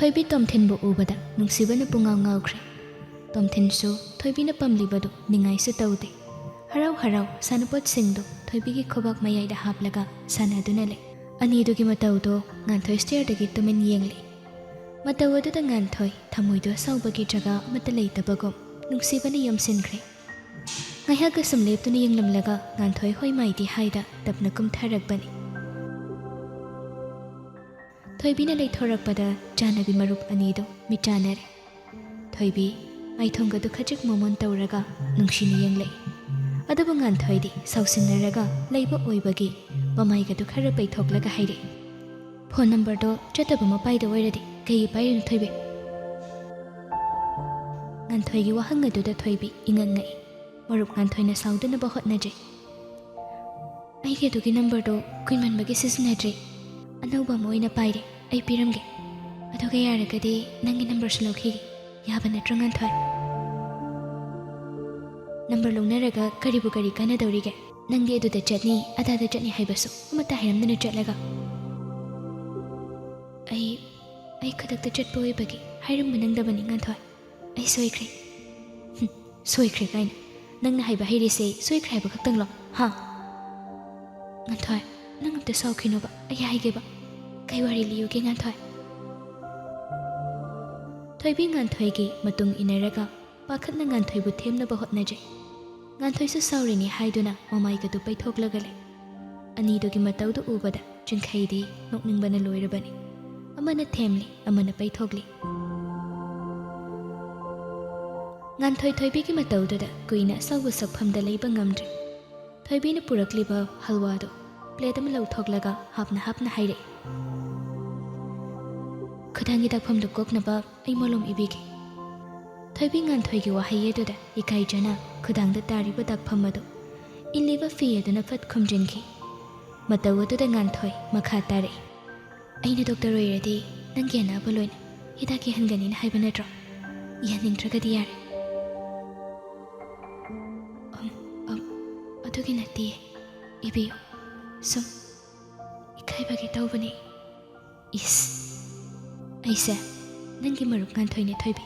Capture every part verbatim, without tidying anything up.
ꯊꯣꯏꯕꯤ ꯇꯣꯝꯊꯤꯟꯕꯨ ꯎꯕꯗ ꯅꯨꯡꯁꯤꯕꯅ ꯄꯨꯡꯉꯥꯎ ꯉꯥꯎꯈ꯭ꯔꯦ꯫ ꯇꯣꯝꯊꯤꯟꯁꯨ ꯊꯣꯏꯕꯤꯅ ꯄꯥꯝꯂꯤꯕꯗꯨ ꯅꯤꯡꯉꯥꯏꯁꯨ ꯇꯧꯗꯦ꯫ ꯍꯔꯥꯎ ꯍꯔꯥꯎ ꯁꯥꯟꯅꯄꯣꯠꯁꯤꯡꯗꯨ ꯊꯣꯏꯕꯤꯒꯤ ꯈꯨꯕꯥꯛ ꯃꯌꯥꯏꯗ ꯍꯥꯞꯂꯒ ꯁꯥꯟꯅꯗꯨꯅ ꯂꯩ꯫ ꯑꯅꯤꯗꯨꯒꯤ ꯃꯇꯧꯗꯣ ꯉꯥꯟꯊꯣꯏ ꯁ꯭ꯇꯦꯌꯔꯗꯒꯤ ꯇꯨꯃꯤꯟ ꯌꯦꯡꯂꯤ꯫ ꯃꯇꯧ ꯑꯗꯨꯗ ꯉꯥꯟꯊꯣꯏ ꯊꯃꯣꯏꯗꯣ ꯑꯁꯥꯎꯕꯒꯤ ꯖꯒꯥ ꯑꯃꯠꯇ ꯂꯩꯇꯕꯒꯨꯝ ꯅꯨꯡꯁꯤꯕꯅ ꯌꯣꯝꯁꯤꯟꯈ꯭ꯔꯦ꯫ ꯉꯥꯏꯍꯥꯛ ꯑꯁꯨꯝ ꯂꯦꯞꯇꯨꯅ ꯌꯦꯡꯂꯝꯂꯒ ꯉꯥꯟꯊꯣꯏ ꯍꯣꯏ ꯃꯥꯏꯗꯤ ꯍꯥꯏꯗ ꯇꯞꯅ ꯀꯨꯝꯊꯔꯛꯄꯅꯤ꯫ ꯊꯣꯏꯕꯤꯅ ꯂꯩꯊꯣꯔꯛꯄꯗ ꯆꯥꯟꯅꯕꯤ ꯃꯔꯨꯞ ꯑꯅꯤꯗꯨ ꯃꯤꯠ ꯆꯥꯟꯅꯔꯦ꯫ ꯊꯣꯏꯕꯤ ꯃꯥꯏꯊꯣꯡꯒꯗꯨ ꯈꯖꯤꯛ ꯃꯣꯃꯣꯟ ꯇꯧꯔꯒ ꯅꯨꯡꯁꯤꯅ ꯌꯦꯡꯂꯛꯏ꯫ ꯑꯗꯨꯕꯨ ꯉꯥꯟꯊꯣꯏꯗꯤ ꯁꯥꯎꯁꯤꯟꯅꯔꯒ ꯂꯩꯕ ꯑꯣꯏꯕꯒꯤ ꯃꯃꯥꯏꯒꯗꯨ ꯈꯔ ꯄꯩꯊꯣꯛꯂꯒ ꯍꯥꯏꯔꯛꯏ, "ꯐꯣꯟ ꯅꯝꯕꯔꯗꯣ ꯆꯠꯇꯕ ꯃꯄꯥꯏꯗ ꯑꯣꯏꯔꯗꯤ ꯀꯩꯒꯤ ꯄꯥꯏꯔꯤꯅꯣ ꯊꯣꯏꯕꯤ?" ꯉꯥꯟꯊꯣꯏꯒꯤ ꯋꯥꯍꯪ ꯑꯗꯨꯗ ꯊꯣꯏꯕꯤ ꯏꯉꯛ ꯉꯛꯏ꯫ ꯃꯔꯨꯞ ꯉꯥꯟꯊꯣꯏꯅ ꯁꯥꯎꯗꯅꯕ ꯍꯣꯠꯅꯖꯩ꯫ "ꯑꯩꯒꯤ ꯑꯗꯨꯒꯤ ꯅꯝꯕꯔꯗꯣ ꯀꯨꯏꯃꯟꯕꯒꯤ ꯁꯤꯖꯤꯟꯅꯗ꯭ꯔꯦ꯫ ꯑꯅꯧꯕ ꯑꯃ ꯑꯣꯏꯅ ꯄꯥꯏꯔꯦ, ꯑꯩ ꯄꯤꯔꯝꯒꯦ꯫ ꯑꯗꯨꯒ ꯌꯥꯔꯒꯗꯤ ꯅꯪꯒꯤ ꯅꯝꯕꯔꯁꯨ ꯂꯧꯈꯤꯒꯦ꯫ ꯌꯥꯕ ꯅꯠꯇ꯭ꯔꯣ ꯉꯥꯟꯊꯣꯏ?" "ꯅꯝꯕꯔ ꯂꯧꯅꯔꯒ ꯀꯔꯤꯕꯨ ꯀꯔꯤ ꯀꯥꯟꯅꯗꯧꯔꯤꯒꯦ? ꯅꯪꯗꯤ ꯑꯗꯨꯗ ꯆꯠꯅꯤ, ꯑꯗꯥꯗ ꯆꯠꯅꯤ ꯍꯥꯏꯕꯁꯨ ꯑꯃꯠꯇ ꯍꯥꯏꯔꯝꯗꯅ ꯆꯠꯂꯒ?" "ꯑꯩ, ꯑꯩ ꯈꯨꯗꯛꯇ ꯆꯠꯄ ꯑꯣꯏꯕꯒꯤ ꯍꯥꯏꯔꯝꯕ ꯅꯪꯗꯕꯅꯤ ꯉꯥꯟꯊꯣꯏ꯫ ꯑꯩ ꯁꯣꯏꯈ꯭ꯔꯦ꯫" "ꯍꯨꯝ, ꯁꯣꯏꯈ꯭ꯔꯦ ꯀꯥꯏꯅ꯫ ꯅꯪꯅ ꯍꯥꯏꯕ ꯍꯩꯔꯤꯁꯦ ꯁꯣꯏꯈ꯭ꯔꯦ ꯍꯥꯏꯕ ꯈꯛꯇꯪꯂꯣ? ꯍꯥ?" "ꯉꯥꯟꯊꯣꯏ, ꯅꯪ ꯑꯝꯇ ꯁꯥꯎꯈꯤꯅꯣꯕ, ꯑꯩ ꯍꯥꯏꯒꯦꯕ꯫ ꯀꯩ ꯋꯥꯔꯤ ꯂꯤꯌꯨꯒꯦ ꯉꯥꯟꯊꯣꯏ?" ꯊꯣꯏꯕꯤ ꯉꯥꯟꯊꯣꯏꯒꯤ ꯃꯇꯨꯡ ꯏꯟꯅꯔꯒ ꯄꯥꯈꯠꯅ ꯉꯥꯟꯊꯣꯏꯕꯨ ꯊꯦꯝꯅꯕ ꯍꯣꯠꯅꯖꯩ꯫ ꯉꯥꯟꯊꯣꯏꯁꯨ ꯁꯥꯎꯔꯤꯅꯤ ꯍꯥꯏꯗꯨꯅ ꯃꯃꯥꯏꯒꯗꯨ ꯄꯩꯊꯣꯛꯂꯒ ꯂꯩ꯫ ꯑꯅꯤꯗꯨꯒꯤ ꯃꯇꯧꯗꯨ ꯎꯕꯗ ꯆꯤꯡꯈꯩꯗꯤ ꯅꯣꯛꯅꯤꯡꯕꯅ ꯂꯣꯏꯔꯕꯅꯤ꯫ ꯑꯃꯅ ꯊꯦꯝꯂꯤ, ꯑꯃꯅ ꯄꯩꯊꯣꯛꯂꯤ꯫ ꯉꯥꯟꯊꯣꯏ ꯊꯣꯏꯕꯤꯒꯤ ꯃꯇꯧꯗꯨꯗ ꯀꯨꯏꯅ ꯑꯁꯥꯎꯕ ꯁꯛꯐꯝꯗ ꯂꯩꯕ ꯉꯝꯗ꯭ꯔꯦ꯫ ꯊꯣꯏꯕꯤꯅ ꯄꯨꯔꯛꯂꯤꯕ ꯍꯜꯋꯥꯗꯨ ꯄ꯭ꯂꯦꯠ ꯑꯃ ꯂꯧꯊꯣꯛꯂꯒ ꯍꯥꯞꯅ ꯍꯥꯞꯅ ꯍꯥꯏꯔꯛꯏ, "ꯈꯨꯗꯥꯡꯒꯤ ꯗꯥꯛꯐꯝꯗꯨ ꯀꯣꯛꯅꯕ ꯑꯩ ꯃꯣꯂꯣꯝ ꯏꯕꯤꯒꯦ꯫" ꯊꯣꯏꯕꯤ ꯉꯥꯟꯊꯣꯏꯒꯤ ꯋꯥꯍꯩ ꯑꯗꯨꯗ ꯏꯀꯥꯏꯖꯅ ꯈꯨꯗꯥꯡꯗ ꯇꯥꯔꯤꯕ ꯗꯥꯛꯐꯝ ꯑꯗꯨ ꯏꯜꯂꯤꯕ ꯐꯤ ꯑꯗꯨꯅ ꯐꯠ ꯈꯨꯝꯖꯤꯟꯈꯤ꯫ ꯃꯇꯧ ꯑꯗꯨꯗ ꯉꯥꯟꯊꯣꯏ ꯃꯈꯥ ꯇꯥꯔꯛꯏ, "ꯑꯩꯅ ꯗꯣꯛꯇꯔ ꯑꯣꯏꯔꯗꯤ ꯅꯪꯒꯤ ꯑꯅꯥꯕ ꯂꯣꯏꯅ ꯍꯤꯗꯥꯛ ꯌꯥꯍꯟꯒꯅꯤꯅ ꯍꯥꯏꯕ ꯅꯠꯇ꯭ꯔꯣ? ꯌꯥꯍꯟꯅꯤꯡꯗ꯭ꯔꯒꯗꯤ ꯌꯥꯔꯦ꯫" "ꯑꯝ, ꯑꯝ, ꯑꯗꯨꯒꯤ ꯅꯠꯇꯦ, ꯏꯕꯤꯌꯨ꯫ ꯁꯨꯝ ꯏꯀꯥꯏꯕꯒꯤ ꯇꯧꯕꯅꯤ꯫" "ꯏꯁ, ꯑꯩꯁꯦ ꯅꯪꯒꯤ ꯃꯔꯨꯞ ꯉꯥꯟꯊꯣꯏꯅꯦ ꯊꯣꯏꯕꯤ꯫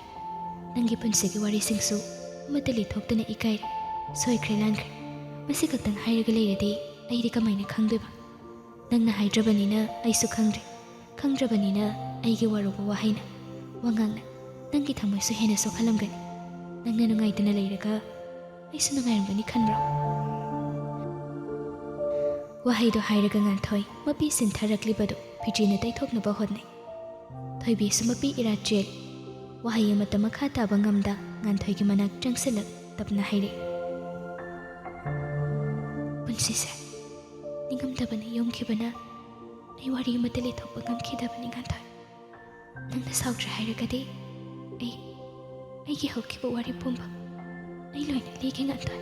ꯅꯪꯒꯤ ꯄꯨꯟꯁꯤꯒꯤ ꯋꯥꯔꯤꯁꯤꯡꯁꯨ ꯑꯃꯠꯇ ꯂꯤꯊꯣꯛꯇꯅ ꯏꯀꯥꯏꯔꯦ꯫ ꯁꯣꯏꯈ꯭ꯔꯦ ꯂꯥꯟꯈ꯭ꯔꯦ꯫ ꯃꯁꯤ ꯈꯛꯇꯪ ꯍꯥꯏꯔꯒ ꯂꯩꯔꯗꯤ ꯑꯩꯗꯤ ꯀꯃꯥꯏꯅ ꯈꯪꯗꯣꯏꯕ? ꯅꯪꯅ ꯍꯥꯏꯗ꯭ꯔꯕꯅꯤꯅ ꯑꯩꯁꯨ ꯈꯪꯗ꯭ꯔꯦ꯫ ꯈꯪꯗ꯭ꯔꯕꯅꯤꯅ ꯑꯩꯒꯤ ꯋꯥꯔꯧꯕ ꯋꯥꯍꯩꯅ, ꯋꯥꯉꯥꯡꯅ ꯅꯪꯒꯤ ꯊꯃꯣꯏꯁꯨ ꯍꯦꯟꯅ ꯁꯣꯛꯍꯜꯂꯝꯒꯅꯤ꯫ ꯅꯪꯅ ꯅꯨꯡꯉꯥꯏꯇꯅ ꯂꯩꯔꯒ ꯑꯩꯁꯨ ꯅꯨꯡꯉꯥꯏꯔꯝꯒꯅꯤ ꯈꯟꯕ꯭ꯔꯣ? ꯋꯥꯍꯩꯗꯣ ꯍꯥꯏꯔꯒ ꯉꯥꯟꯊꯣꯏ ꯃꯄꯤ ꯁꯤꯟꯊꯔꯛꯂꯤꯕꯗꯨ ꯐꯤꯖꯤꯅ ꯇꯩꯊꯣꯛꯅꯕ ꯍꯣꯠꯅꯩ꯫ ꯊꯣꯏꯕꯤꯁꯨ ꯃꯄꯤ ꯏꯔꯥ ꯆꯦꯜꯂꯤ꯫ ꯋꯥꯍꯩ ꯑꯃꯠꯇ ꯃꯈꯥ ꯇꯥꯕ ꯉꯝꯗ ꯉꯥꯟꯊꯣꯏꯒꯤ ꯃꯅꯥꯛ ꯆꯪꯁꯤꯜꯂꯛ ꯇꯞꯅ ꯍꯥꯏꯔꯛꯏ, "ꯄꯨꯟꯁꯤꯁꯦ ꯅꯤꯡꯉꯝꯗꯕꯅ ꯌꯣꯝꯈꯤꯕꯅ ꯑꯩ ꯋꯥꯔꯤ ꯑꯃꯠꯇ ꯂꯤꯊꯣꯛꯄ ꯉꯝꯈꯤꯗꯕꯅꯤ ꯉꯥꯟꯊꯣꯏ꯫ ꯅꯪꯅ ꯁꯥꯎꯗ꯭ꯔꯦ ꯍꯥꯏꯔꯒꯗꯤ ꯑꯩ, ꯑꯩꯒꯤ ꯍꯧꯈꯤꯕ ꯋꯥꯔꯤ ꯄꯨꯝꯕ ꯑꯩ ꯂꯣꯏꯅ ꯂꯤꯒꯦ ꯉꯥꯟꯊꯣꯏ꯫"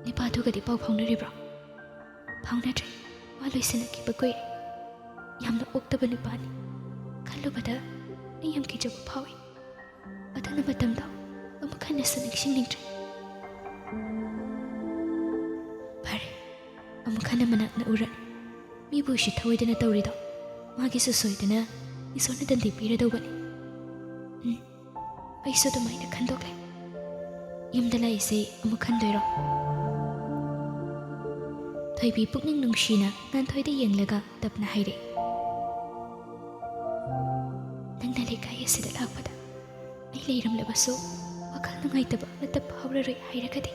"ꯅꯤꯄꯥꯗꯨꯒꯗꯤ ꯄꯥꯎ ꯐꯥꯎꯅꯔꯤꯕ꯭ꯔꯣ?" "ꯐꯥꯎꯅꯗ꯭ꯔꯦ꯫ ꯃꯥ ꯂꯣꯏꯁꯤꯜꯂꯛꯈꯤꯕ ꯀꯨꯏꯔꯦ꯫ ꯌꯥꯝꯅ ꯑꯣꯛꯇꯕ ꯅꯨꯄꯥꯅꯤ꯫ ꯈꯜꯂꯨꯕꯗ ꯑꯩ ꯌꯥꯝ ꯀꯤꯖꯕ ꯐꯥꯎꯏ꯫ ꯑꯗꯨꯅ ꯃꯇꯝꯗꯣ ꯑꯃꯨꯛ ꯍꯟꯅꯁꯨ ꯅꯤꯡꯁꯤꯡꯅꯤꯡꯗ꯭ꯔꯦ꯫" "ꯐꯔꯦ, ꯑꯃꯨꯛ ꯍꯟꯅ ꯃꯅꯥꯛ ꯅꯛꯎꯔꯅꯨ꯫ ꯃꯤꯕꯨ ꯎꯁꯤꯠ ꯊꯑꯣꯏꯗꯅ ꯇꯧꯔꯤꯗꯣ ꯃꯥꯒꯤꯁꯨ ꯁꯣꯏꯗꯅ ꯏꯁꯣꯔꯅ ꯗꯟꯗꯤ ꯄꯤꯔꯗꯧꯕꯅꯤ꯫" "ꯎꯝ, ꯑꯩꯁꯨ ꯑꯗꯨꯃꯥꯏꯅ ꯈꯟꯗꯣꯛꯂꯦ꯫" "ꯌꯨꯝꯗ ꯂꯥꯛꯏꯁꯦ ꯑꯃꯨꯛ ꯍꯟꯗꯣꯏꯔꯣ?" ꯊꯣꯏꯕꯤ ꯄꯨꯛꯅꯤꯡ ꯅꯨꯡꯁꯤꯅ ꯉꯥꯟꯊꯣꯏꯗ ꯌꯦꯡꯂꯒ ꯇꯞꯅ ꯍꯥꯏꯔꯛꯏ, "ꯅꯪꯅ ꯂꯩꯀꯥꯏ ꯑꯁꯤꯗ ꯂꯥꯛꯄꯗ ꯑꯩ ꯂꯩꯔꯝꯂꯕꯁꯨ ꯋꯥꯈꯜ ꯅꯨꯡꯉꯥꯏꯇꯕ ꯑꯃꯠꯇ ꯐꯥꯎꯔꯔꯣꯏ ꯍꯥꯏꯔꯒꯗꯤ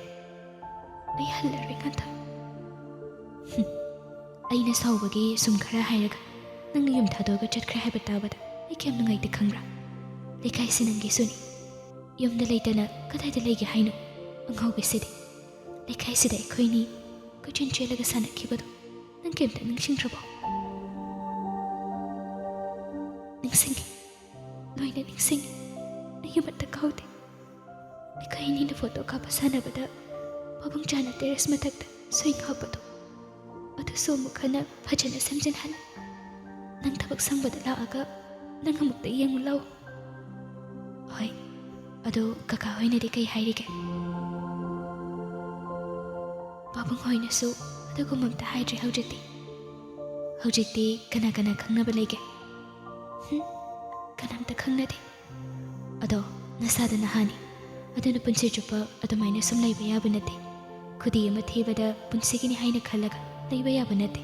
ꯑꯩ ꯍꯜꯂꯔꯣꯏ ꯉꯥꯟꯊꯣꯏ꯫" "ꯍꯨꯝ, ꯑꯩꯅ ꯁꯥꯎꯕꯒꯤ ꯁꯨꯝ ꯈꯔ ꯍꯥꯏꯔꯒ ꯅꯪꯅ ꯌꯨꯝ ꯊꯥꯗꯣꯛꯑꯒ ꯆꯠꯈ꯭ꯔꯦ ꯍꯥꯏꯕ ꯇꯥꯕꯗ ꯑꯩ ꯀꯌꯥꯝ ꯅꯨꯡꯉꯥꯏꯇꯦ ꯈꯪꯕ꯭ꯔꯥ? ꯂꯩꯀꯥꯏꯁꯤ ꯅꯪꯒꯤꯁꯨꯅꯤ꯫ ꯌꯨꯝꯗ ꯂꯩꯇꯅ ꯀꯗꯥꯏꯗ ꯂꯩꯒꯦ ꯍꯥꯏꯅꯣ? ꯑꯉꯥꯎꯕꯤꯁꯤꯗꯤ꯫ ꯂꯩꯀꯥꯏꯁꯤꯗ ꯑꯩꯈꯣꯏꯅꯤ ꯀꯣꯏꯆꯦꯟ ꯆꯦꯜꯂꯒ ꯁꯥꯟꯅꯈꯤꯕꯗꯣ ꯅꯪ ꯀꯩꯝꯇ ꯅꯤꯡꯁꯤꯡꯗ꯭ꯔꯕꯣ?" "ꯅꯤꯡꯁꯤꯡꯉꯤ, ꯂꯣꯏꯅ ꯅꯤꯡꯁꯤꯡꯉꯤ꯫ ꯑꯩ ꯑꯃꯠꯇ ꯀꯥꯎꯗꯦ꯫ ꯑꯩꯈꯣꯏ ꯑꯅꯤꯅ ꯐꯣꯇꯣ ꯀꯥꯞꯄ ꯁꯥꯟꯅꯕꯗ ꯄꯥꯕꯨꯡ ꯆꯥꯅ ꯇꯦꯔꯦꯁ ꯃꯊꯛꯇ ꯁ꯭ꯋꯤꯡ ꯍꯥꯞꯄꯗꯣ, ꯑꯗꯨꯁꯨ ꯑꯃꯨꯛ ꯍꯟꯅ ꯐꯖꯅ ꯁꯦꯝꯖꯤꯟꯍꯜꯂꯦ꯫ ꯅꯪ ꯊꯕꯛ ꯁꯪꯕꯗ ꯂꯥꯛꯑꯒ ꯅꯪ ꯑꯃꯨꯛꯇ ꯌꯦꯡꯉꯨ ꯂꯥꯎ꯫" "ꯍꯣꯏ, ꯑꯗꯣ ꯀꯀꯥ ꯍꯣꯏꯅꯗꯤ ꯀꯩ ꯍꯥꯏꯔꯤꯒꯦ?" "ꯄꯥꯕꯨꯡ ꯍꯣꯏꯅꯁꯨ ꯑꯗꯨꯒꯨꯝꯕ ꯑꯝꯇ ꯍꯥꯏꯗ꯭ꯔꯦ ꯍꯧꯖꯤꯛꯇꯤ꯫ ꯍꯧꯖꯤꯛꯇꯤ ꯀꯅꯥ ꯀꯅꯥ ꯈꯪꯅꯕ ꯂꯩꯒꯦ? ꯀꯅꯥꯝꯇ ꯈꯪꯅꯗꯦ꯫ ꯑꯗꯣ ꯅꯁꯥꯗ ꯅꯍꯥꯅꯤ, ꯑꯗꯨꯅ ꯄꯨꯟꯁꯤ ꯆꯨꯞꯄ ꯑꯗꯨꯃꯥꯏꯅ ꯁꯨꯝ ꯂꯩꯕ ꯌꯥꯕ ꯅꯠꯇꯦ꯫ ꯈꯨꯗꯤ ꯑꯃ ꯊꯤꯕꯗ ꯄꯨꯟꯁꯤꯒꯤꯅꯤ ꯍꯥꯏꯅ ꯈꯜꯂꯒ ꯂꯩꯕ ꯌꯥꯕ ꯅꯠꯇꯦ꯫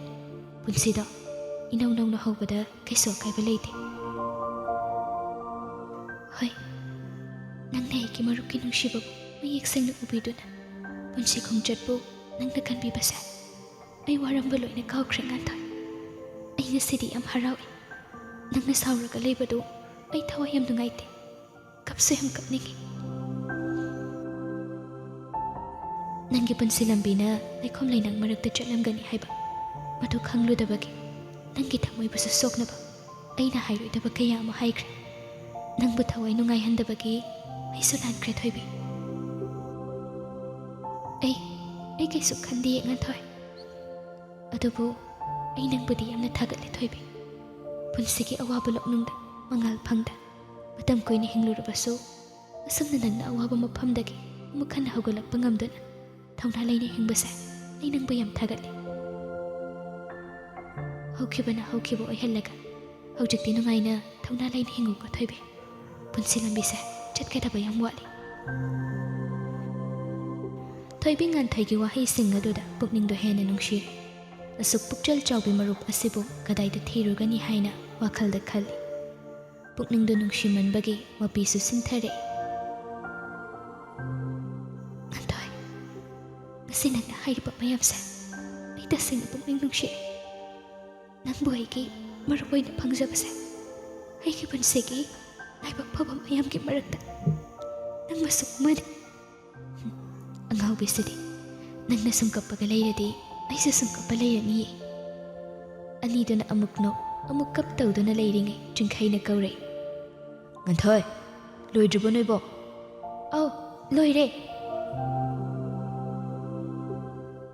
ꯄꯨꯟꯁꯤꯗꯣ ꯏꯅꯧ ꯅꯧꯅ ꯍꯧꯕꯗ ꯀꯩꯁꯨ ꯑꯀꯥꯏꯕ ꯂꯩꯇꯦ꯫ ꯍꯣꯏ, ꯅꯪꯅ ꯑꯩꯒꯤ ꯃꯔꯨꯞꯀꯤ ꯅꯨꯡꯁꯤꯕꯕꯨ ꯃꯌꯦꯛ ꯁꯦꯡꯅ ꯎꯕꯤꯗꯨꯅ ꯄꯨꯟꯁꯤ ꯈꯣꯡꯆꯠꯄꯨ ꯅꯪꯅ ꯀꯟꯕꯤꯕꯁꯦ ꯑꯩ ꯋꯥꯔꯝꯕ ꯂꯣꯏꯅ ꯀꯥꯎꯈ꯭ꯔꯦ, ꯉꯥꯟꯊꯣꯏ꯫ ꯑꯩ ꯉꯁꯤꯗꯤ ꯌꯥꯝ ꯍꯔꯥꯎꯏ꯫ ꯅꯪꯅ ꯁꯥꯎꯔꯒ ꯂꯩꯕꯗꯨ ꯑꯩ ꯊꯋꯥꯏ ꯌꯥꯝ ꯅꯨꯡꯉꯥꯏꯇꯦ꯫ ꯀꯞꯁꯨ ꯌꯥꯝ ꯀꯞꯅꯤꯡꯉꯤ꯫ ꯅꯪꯒꯤ ꯄꯨꯟꯁꯤ ꯂꯝꯕꯤꯅ ꯂꯩꯈꯣꯝ ꯂꯩꯅꯥꯡ ꯃꯔꯛꯇ ꯆꯠꯂꯝꯒꯅꯤ ꯍꯥꯏꯕ, ꯃꯗꯨ ꯈꯪꯂꯨꯗꯕꯒꯤ ꯅꯪꯒꯤ ꯊꯃꯣꯏꯕꯨꯁꯨ ꯁꯣꯛꯅꯕ ꯑꯩꯅ ꯍꯥꯏꯔꯣꯏꯗꯕ ꯀꯌꯥ ꯑꯃ ꯍꯥꯏꯈ꯭ꯔꯦ꯫ ꯅꯪꯕꯨ ꯊꯋꯥꯏ ꯅꯨꯡꯉꯥꯏꯍꯟꯗꯕꯒꯤ ꯑꯩꯁꯨ ꯂꯥꯟꯈ꯭ꯔꯦ, ꯊꯣꯏꯕꯤ꯫ ꯑꯩ, ꯑꯩ ꯀꯩꯁꯨ ꯈꯟꯗꯤꯌꯦ, ꯉꯥꯟꯊꯣꯏ꯫ ꯑꯗꯨꯕꯨ ꯑꯩ ꯅꯪꯕꯨꯗꯤ ꯌꯥꯝꯅ ꯊꯥꯒꯠꯂꯦ, ꯊꯣꯏꯕꯤ꯫ ꯄꯨꯟꯁꯤꯒꯤ ꯑꯋꯥꯕ ꯂꯣꯛꯅꯨꯡꯗ ꯃꯉꯥꯜ ꯐꯪꯗ ꯃꯇꯝ ꯀꯨꯏꯅ ꯍꯤꯡꯂꯨꯔꯕꯁꯨ, ꯑꯁꯨꯝꯅ ꯅꯪꯅ ꯑꯋꯥꯕ ꯃꯐꯝꯗꯒꯤ ꯑꯃꯨꯛ ꯍꯟꯅ ꯍꯧꯒꯠꯂꯛꯄ ꯉꯝꯗꯨꯅ ꯊꯧꯅꯥ ꯂꯩꯅ ꯍꯤꯡꯕꯁꯦ ꯑꯩ ꯅꯪꯕꯨ ꯌꯥꯝ ꯊꯥꯒꯠꯂꯤ꯫ ꯍꯧꯈꯤꯕꯅ ꯍꯧꯈꯤꯕ ꯑꯣꯏꯍꯜꯂꯒ ꯍꯧꯖꯤꯛꯇꯤ ꯅꯨꯡꯉꯥꯏꯅ ꯊꯧꯅꯥ ꯂꯩꯅ ꯍꯤꯡꯉꯨꯀꯣ, ꯊꯣꯏꯕꯤ꯫ ꯄꯨꯟꯁꯤ ꯂꯝꯕꯤꯁꯦ ꯆꯠꯀꯗꯕ ꯌꯥꯝ ꯋꯥꯠꯂꯤ꯫ ꯊꯣꯏꯕꯤ ꯉꯥꯟꯊꯣꯏꯒꯤ ꯋꯥꯍꯩꯁꯤꯡ ꯑꯗꯨꯗ ꯄꯨꯛꯅꯤꯡꯗꯣ ꯍꯦꯟꯅ ꯅꯨꯡꯁꯤꯔꯦ꯫ ꯑꯁꯨꯛ ꯄꯨꯛꯆꯦꯜ ꯆꯥꯎꯕꯤ ꯃꯔꯨꯞ ꯑꯁꯤꯕꯨ ꯀꯗꯥꯏꯗ ꯊꯤꯔꯨꯒꯅꯤ ꯍꯥꯏꯅ ꯋꯥꯈꯜꯗ ꯈꯜꯂꯤ꯫ ꯄꯨꯛꯅꯤꯡꯗꯨ ꯅꯨꯡꯁꯤꯃꯟꯕꯒꯤ ꯃꯄꯤꯁꯨ ꯁꯤꯟꯊꯔꯛꯏ꯫ ꯉꯥꯟꯊꯣꯏ, ꯉꯁꯤ ꯅꯪꯅ ꯍꯥꯏꯔꯤꯕ ꯃꯌꯥꯝꯁꯦ ꯑꯩ ꯇꯁꯦꯡꯅ ꯄꯨꯛꯅꯤꯡ ꯅꯨꯡꯁꯤꯔꯦ꯫ ꯅꯪꯕꯨ ꯑꯩꯒꯤ ꯃꯔꯨꯞ ꯑꯣꯏꯅ ꯐꯪꯖꯕꯁꯦ ꯑꯩꯒꯤ ꯄꯨꯟꯁꯤꯒꯤ ꯂꯥꯏꯕꯛ ꯐꯕ ꯃꯌꯥꯝꯒꯤ ꯃꯔꯛꯇ ꯅꯪ ꯃꯁꯛ ꯑꯃꯅꯤ꯫ ꯑꯉꯥꯎꯕꯤꯁꯤꯗꯤ, ꯅꯪꯅ ꯁꯨꯝ ꯀꯞꯄꯒ ꯂꯩꯔꯗꯤ ꯑꯩꯁꯨ ꯁꯨꯝ ꯀꯞꯄ ꯂꯩꯔꯅꯤꯌꯦ꯫ ꯑꯅꯤꯗꯨꯅ ꯑꯃꯨꯛ ꯅꯣꯛ ꯑꯃꯨꯛ ꯀꯞ ꯇꯧꯗꯨꯅ ꯂꯩꯔꯤꯉꯩ ꯆꯤꯡꯈꯩꯅ ꯀꯧꯔꯛꯏ꯫ "ꯉꯥꯟꯊꯣꯏ, ꯂꯣꯏꯗ꯭ꯔꯤꯕꯣ ꯅꯣꯏꯕꯣ?" "ꯑꯧ, ꯂꯣꯏꯔꯦ꯫"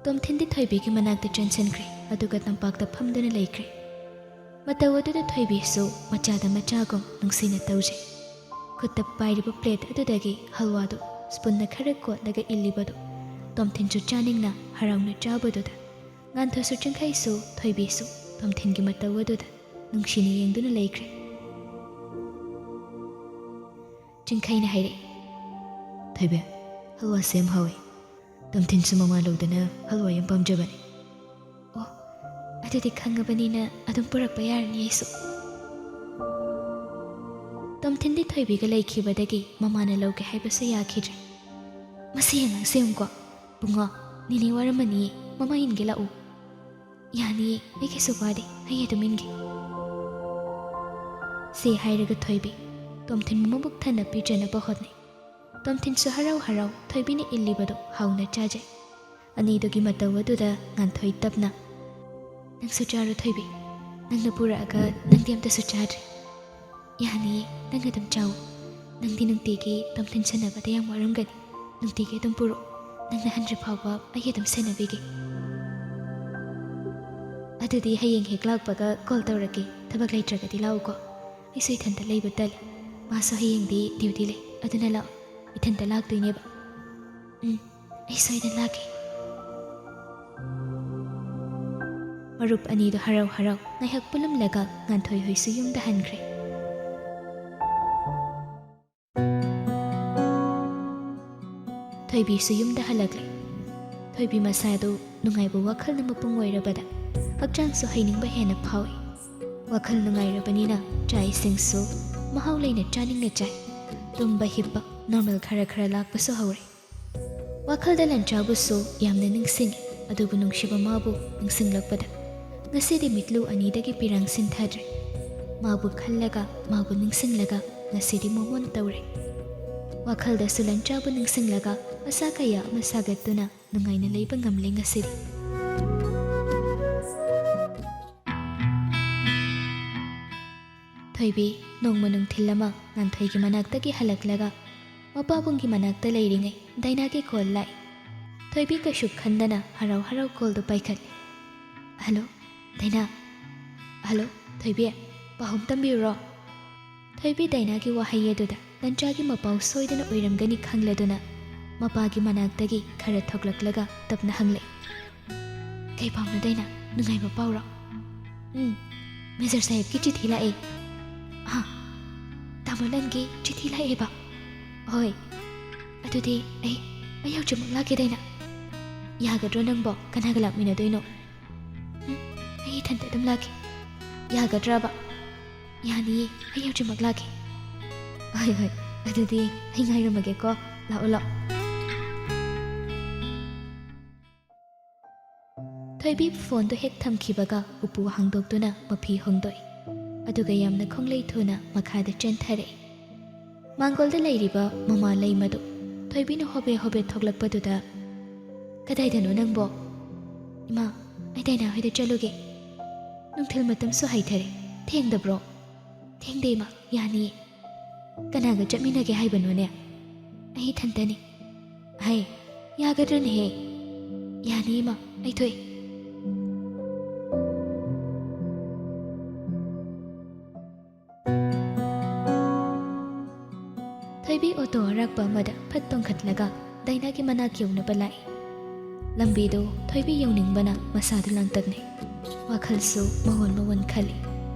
ꯇꯣꯝꯊꯤꯟꯗꯤ ꯊꯣꯏꯕꯤꯒꯤ ꯃꯅꯥꯛꯇ ꯆꯦꯟꯁꯤꯟꯈ꯭ꯔꯦ, ꯑꯗꯨꯒ ꯇꯝꯄꯥꯛꯇ ꯐꯝꯗꯨꯅ ꯂꯩꯈ꯭ꯔꯦ꯫ ꯃꯇꯧ ꯑꯗꯨꯗ ꯊꯣꯏꯕꯤꯁꯨ ꯃꯆꯥꯗ ꯃꯆꯥꯒꯨꯝ ꯅꯨꯡꯁꯤꯅ ꯇꯧꯖꯩ꯫ ꯈꯨꯠꯇ ꯄꯥꯏꯔꯤꯕ ꯄ꯭ꯂꯦꯠ ꯑꯗꯨꯗꯒꯤ ꯍꯜꯋꯥꯗꯨ ꯁ꯭ꯄꯨꯟꯅ ꯈꯔ ꯀꯣꯠꯂꯒ ꯏꯜꯂꯤꯕꯗꯨ ꯇꯣꯝꯊꯤꯟꯁꯨ ꯆꯥꯅꯤꯡꯅ ꯍꯔꯥꯎꯅ ꯆꯥꯕꯗꯨꯗ ꯉꯥꯟꯊꯣꯏꯁꯨ ꯆꯤꯡꯈꯩꯁꯨ ꯊꯣꯏꯕꯤꯁꯨ ꯇꯣꯝꯊꯤꯟꯒꯤ ꯃꯇꯧ ꯑꯗꯨꯗ ꯅꯨꯡꯁꯤꯅ ꯌꯦꯡꯗꯨꯅ ꯂꯩꯈ꯭ꯔꯦ꯫ ꯆꯤꯡꯈꯩꯅ ꯍꯥꯏꯔꯛꯏ꯫ "ꯊꯣꯏꯕꯤ, ꯍꯜꯋꯥꯁꯦ ꯌꯥꯝ ꯍꯥꯎꯏ꯫ ꯇꯣꯝꯊꯤꯟꯁꯨ ꯃꯃꯥ ꯂꯧꯗꯅ ꯍꯜꯋꯥ ꯌꯥꯝ ꯄꯥꯝꯖꯕꯅꯤ꯫" "ꯑꯣ, ꯑꯗꯨꯗꯤ ꯈꯪꯉꯕꯅꯤꯅ ꯑꯗꯨꯝ ꯄꯨꯔꯛꯄ ꯌꯥꯔꯅꯤ ꯑꯩꯁꯨ꯫" ꯇꯣꯝꯊꯤꯟꯗꯤ ꯊꯣꯏꯕꯤꯒ ꯂꯩꯈꯤꯕꯗꯒꯤ ꯃꯃꯥꯅ ꯂꯧꯒꯦ ꯍꯥꯏꯕꯁꯨ ꯌꯥꯈꯤꯗ꯭ꯔꯦ꯫ "ꯃꯁꯤ ꯑꯉꯥꯡꯁꯦ ꯌꯦꯡꯉꯨꯀꯣ꯫ ꯕꯨꯡꯉꯣ, ꯅꯦꯅꯦ ꯋꯥꯔꯝꯃꯅꯤꯌꯦ, ꯃꯃꯥ ꯏꯟꯒꯦ ꯂꯥꯛꯎ꯫" "ꯌꯥꯅꯤꯌꯦ, ꯑꯩ ꯀꯩꯁꯨ ꯋꯥꯗꯦ, ꯑꯩ ꯑꯗꯨꯝ ꯏꯟꯒꯦ꯫" ꯁꯤ ꯍꯥꯏꯔꯒ ꯊꯣꯏꯕꯤ ꯇꯣꯝꯊꯤꯟꯕꯨ ꯃꯕꯨꯛ ꯊꯟꯅ ꯄꯤꯖꯅꯕ ꯍꯣꯠꯅꯩ꯫ ꯇꯣꯝꯊꯤꯟꯁꯨ ꯍꯔꯥꯎ ꯍꯔꯥꯎ ꯊꯣꯏꯕꯤꯅ ꯏꯜꯂꯤꯕꯗꯨ ꯍꯥꯎꯅ ꯆꯥꯖꯩ꯫ ꯑꯅꯤꯗꯨꯒꯤ ꯃꯇꯧ ꯑꯗꯨꯗ ꯉꯥꯟꯊꯣꯏ ꯇꯞꯅ, "ꯅꯪꯁꯨ ꯆꯥꯔꯣ ꯊꯣꯏꯕꯤ, ꯅꯪꯅ ꯄꯨꯔꯛꯑꯒ ꯅꯪꯗꯤ ꯑꯝꯇꯁꯨ ꯆꯥꯗ꯭ꯔꯤ꯫" "ꯌꯥꯅꯤꯌꯦ, ꯅꯪ ꯑꯗꯨꯝ ꯆꯥꯎ꯫ ꯅꯪꯗꯤ ꯅꯨꯡꯇꯤꯒꯤ ꯇꯣꯝꯊꯤꯟ ꯁꯦꯟꯅꯕꯗ ꯌꯥꯝ ꯋꯥꯔꯝꯒꯅꯤ꯫ ꯅꯨꯡꯇꯤꯒꯤ ꯑꯗꯨꯝ ꯄꯨꯔꯛꯑꯣ꯫ ꯅꯪꯅ ꯍꯟꯗ꯭ꯔꯤ ꯐꯥꯎꯕ ꯑꯩ ꯑꯗꯨꯝ ꯁꯦꯟꯅꯕꯤꯒꯦ꯫" "ꯑꯗꯨꯗꯤ ꯍꯌꯦꯡ ꯍꯦꯛ ꯂꯥꯛꯄꯒ ꯀꯣꯜ ꯇꯧꯔꯛꯀꯦ꯫ ꯊꯕꯛ ꯂꯩꯇ꯭ꯔꯒꯗꯤ ꯂꯥꯛꯎꯀꯣ꯫ ꯑꯩꯁꯨ ꯏꯊꯟꯇ ꯂꯩꯕ ꯇꯜꯂꯤ꯫ ꯃꯥꯁꯨ ꯍꯌꯦꯡꯗꯤ ꯗ꯭ꯌꯨꯇꯤ ꯂꯩ꯫ ꯑꯗꯨꯅ ꯂꯥꯛꯑꯣ꯫ ꯏꯊꯟꯇ ꯂꯥꯛꯇꯣꯏꯅꯦꯕ꯫" "ꯎꯝ, ꯑꯩ ꯁꯣꯏꯗꯅ ꯂꯥꯛꯀꯦ꯫" ꯃꯔꯨꯞ ꯑꯅꯤꯗꯨ ꯍꯔꯥꯎ ꯍꯔꯥꯎ ꯉꯥꯏꯍꯥꯛ ꯄꯨꯜꯂꯝꯂꯒ ꯉꯥꯟꯊꯣꯏ ꯍꯣꯏꯁꯨ ꯌꯨꯝꯗ ꯍꯟꯈ꯭ꯔꯦ꯫ ꯊꯣꯏꯕꯤꯁꯨ ꯌꯨꯝꯗ ꯍꯜꯂꯛꯂꯦ꯫ ꯊꯣꯏꯕꯤ ꯃꯁꯥꯗꯨ ꯅꯨꯡꯉꯥꯏꯕ ꯋꯥꯈꯜꯅ ꯃꯄꯨꯡ ꯑꯣꯏꯔꯕꯗ ꯍꯛꯆꯥꯡꯁꯨ ꯍꯩꯅꯤꯡꯕ ꯍꯦꯟꯅ ꯐꯥꯎꯏ꯫ ꯋꯥꯈꯜ ꯅꯨꯡꯉꯥꯏꯔꯕꯅꯤꯅ ꯆꯥꯛ ꯏꯁꯤꯡꯁꯨ ꯃꯍꯥꯎ ꯂꯩꯅ ꯆꯥꯅꯤꯡꯅ ꯆꯥꯏ꯫ ꯇꯨꯝꯕ ꯍꯤꯞꯄ ꯅꯣꯔꯃꯦꯜ ꯈꯔ ꯈꯔ ꯂꯥꯛꯄꯁꯨ ꯍꯧꯔꯦ꯫ ꯋꯥꯈꯜꯗ ꯂꯟꯆꯥꯕꯨꯁꯨ ꯌꯥꯝꯅ ꯅꯤꯡꯁꯤꯡꯉꯤ, ꯑꯗꯨꯕꯨ ꯅꯨꯡꯁꯤꯕ ꯃꯥꯕꯨ ꯅꯤꯡꯁꯤꯡꯂꯛꯄꯗ ꯉꯁꯤꯗꯤ ꯃꯤꯠꯂꯨ ꯑꯅꯤꯗꯒꯤ ꯄꯤꯔꯥꯡ ꯁꯤꯟꯊꯗ꯭ꯔꯦ꯫ ꯃꯥꯕꯨ ꯈꯜꯂꯒ, ꯃꯥꯕꯨ ꯅꯤꯡꯁꯤꯡꯂꯒ ꯉꯁꯤꯗꯤ ꯃꯣꯃꯣꯟ ꯇꯧꯔꯦ꯫ ꯋꯥꯈꯜꯗꯁꯨ ꯂꯟꯆꯥꯕꯨ ꯅꯤꯡꯁꯤꯡꯂꯒ ꯑꯁꯥ ꯀꯌꯥ ꯑꯃ ꯁꯥꯒꯠꯇꯨꯅ ꯅꯨꯡꯉꯥꯏꯅ ꯂꯩꯕ ꯉꯝꯂꯦ ꯉꯁꯤꯗꯤ꯫ ꯊꯣꯏꯕꯤ ꯅꯣꯡꯃ ꯅꯨꯡꯊꯤꯜ ꯑꯃ ꯉꯥꯟꯊꯣꯏꯒꯤ ꯃꯅꯥꯛꯇꯒꯤ ꯍꯜꯂꯛꯂꯒ ꯃꯄꯥꯕꯨꯡꯒꯤ ꯃꯅꯥꯛꯇ ꯂꯩꯔꯤꯉꯩ ꯗꯥꯏꯅꯥꯒꯤ ꯀꯣꯜ ꯂꯥꯛꯏ꯫ ꯊꯣꯏꯕꯤ ꯀꯩꯁꯨ ꯈꯟꯗꯅ ꯍꯔꯥꯎ ꯍꯔꯥꯎ ꯀꯣꯜꯗꯨ ꯄꯥꯏꯈꯠꯂꯤ꯫ "ꯍꯜꯂꯣ, ꯗꯥꯏꯅꯥ꯫ ꯍꯜꯂꯣ, ꯊꯣꯏꯕꯤ, ꯄꯥꯎꯈꯨꯝ ꯇꯝꯕꯤꯌꯨꯔꯣ?" ꯊꯣꯏꯕꯤ ꯗꯥꯏꯅꯥꯒꯤ ꯋꯥꯍꯩ ꯑꯗꯨꯗ ꯂꯟꯆꯥꯒꯤ ꯃꯄꯥꯎ ꯁꯣꯏꯗꯅ ꯑꯣꯏꯔꯝꯒꯅꯤ ꯈꯪꯂꯗꯨꯅ ꯃꯄꯥꯒꯤ ꯃꯅꯥꯛꯇꯒꯤ ꯈꯔ ꯊꯣꯛꯂꯛꯂꯒ ꯇꯞꯅ ꯍꯪꯂꯛꯏ꯫ "ꯀꯩ ꯄꯥꯎꯅꯣ ꯗꯥꯏꯅꯥ? ꯅꯨꯡꯉꯥꯏꯕ ꯄꯥꯎꯔꯣ?" "ꯎꯝ, ꯃꯦꯖꯔ ꯁꯥꯍꯦꯕꯀꯤ ꯆꯤꯊꯤ ꯂꯥꯛꯑꯦ꯫" "ꯍꯥ? ꯇꯥ ꯃꯣꯂꯟꯒꯤ ꯆꯤꯊꯤ ꯂꯥꯛꯑꯦꯕ꯫ ꯍꯣꯏ, ꯑꯗꯨꯗꯤ ꯑꯩ ꯑꯩ ꯍꯧꯖꯤꯛꯃꯛ ꯂꯥꯛꯀꯦ, ꯗꯥꯏꯅꯥ꯫ ꯌꯥꯒꯗ꯭ꯔꯣ ꯅꯪꯕꯣ? ꯀꯅꯥꯒ ꯂꯥꯛꯃꯤꯟꯅꯗꯣꯏꯅꯣ? ꯎꯝ, ꯑꯩ ꯏꯊꯟꯇ ꯑꯗꯨꯝ ꯂꯥꯛꯀꯦ꯫ ꯌꯥꯒꯗ꯭ꯔꯕ? ꯌꯥꯅꯤꯌꯦ, ꯑꯩ ꯍꯧꯖꯤꯛꯃꯛ ꯂꯥꯛꯀꯦ꯫ ꯍꯣꯏ ꯍꯣꯏ, ꯑꯗꯨꯗꯤ ꯑꯩ ꯉꯥꯏꯔꯝꯃꯒꯦꯀꯣ꯫ ꯂꯥꯛꯑꯣ ꯂꯥꯛꯑꯣ꯫ ꯊꯣꯏꯕꯤ ꯐꯣꯟꯗꯨ ꯍꯦꯛ ꯊꯝꯈꯤꯕꯒ ꯎꯄꯨ ꯍꯥꯡꯗꯣꯛꯇꯨꯅ ꯃꯐꯤ ꯍꯣꯡꯗꯣꯛꯏ꯫ ꯑꯗꯨꯒ ꯌꯥꯝꯅ ꯈꯣꯡꯂꯩ ꯊꯨꯅ ꯃꯈꯥꯗ ꯆꯦꯟꯊꯔꯛꯏ꯫ ꯃꯥꯡꯒꯣꯜꯗ ꯂꯩꯔꯤꯕ ꯃꯃꯥ ꯂꯩꯃꯗꯨ ꯊꯣꯏꯕꯤꯅ ꯍꯣꯕꯦ ꯍꯣꯕꯦ ꯊꯣꯛꯂꯛꯄꯗꯨꯗ, "ꯀꯗꯥꯏꯗꯅꯣ ꯅꯪꯕꯣ?" "ꯏꯃꯥ, ꯑꯩ ꯗꯥꯏꯅꯥ ꯍꯣꯏꯗ ꯆꯠꯂꯨꯒꯦ꯫ ꯅꯨꯡꯊꯤꯜ ꯃꯇꯝꯁꯨ ꯍꯥꯏꯊꯔꯦ꯫ ꯊꯦꯡꯗꯕ꯭ꯔꯣ?" "ꯊꯦꯡꯗꯦ ꯏꯃꯥ, ꯌꯥꯅꯤꯌꯦ꯫" "ꯀꯅꯥꯒ ꯆꯠꯃꯤꯟꯅꯒꯦ ꯍꯥꯏꯕꯅꯣꯅꯦ?" "ꯑꯩ ꯏꯊꯟꯇꯅꯤ꯫" "ꯍꯩ, ꯌꯥꯒꯗ꯭ꯔꯅꯦꯍꯦ?" "ꯌꯥꯅꯤ ꯏꯃꯥ, ꯑꯩ ꯊꯣꯛꯏ꯫" ꯊꯣꯏꯕꯤ ꯑꯣꯇꯣ ꯑꯔꯥꯛꯄ ꯑꯃꯗ ꯐꯠ ꯇꯣꯡꯈꯠꯂꯒ ꯗꯥꯏꯅꯥꯒꯤ ꯃꯅꯥꯛ ꯌꯧꯅꯕ ꯂꯥꯛꯏ꯫ ꯂꯝꯕꯤꯗꯨ ꯊꯣꯏꯕꯤ ꯌꯧꯅꯤꯡꯕꯅ ꯃꯁꯥꯗꯨ ꯂꯥꯡꯇꯛꯅꯩ꯫ ꯋꯥꯈꯜꯁꯨ ꯃꯑꯣꯟ ꯃꯑꯣꯟ ꯈꯜꯂꯤ꯫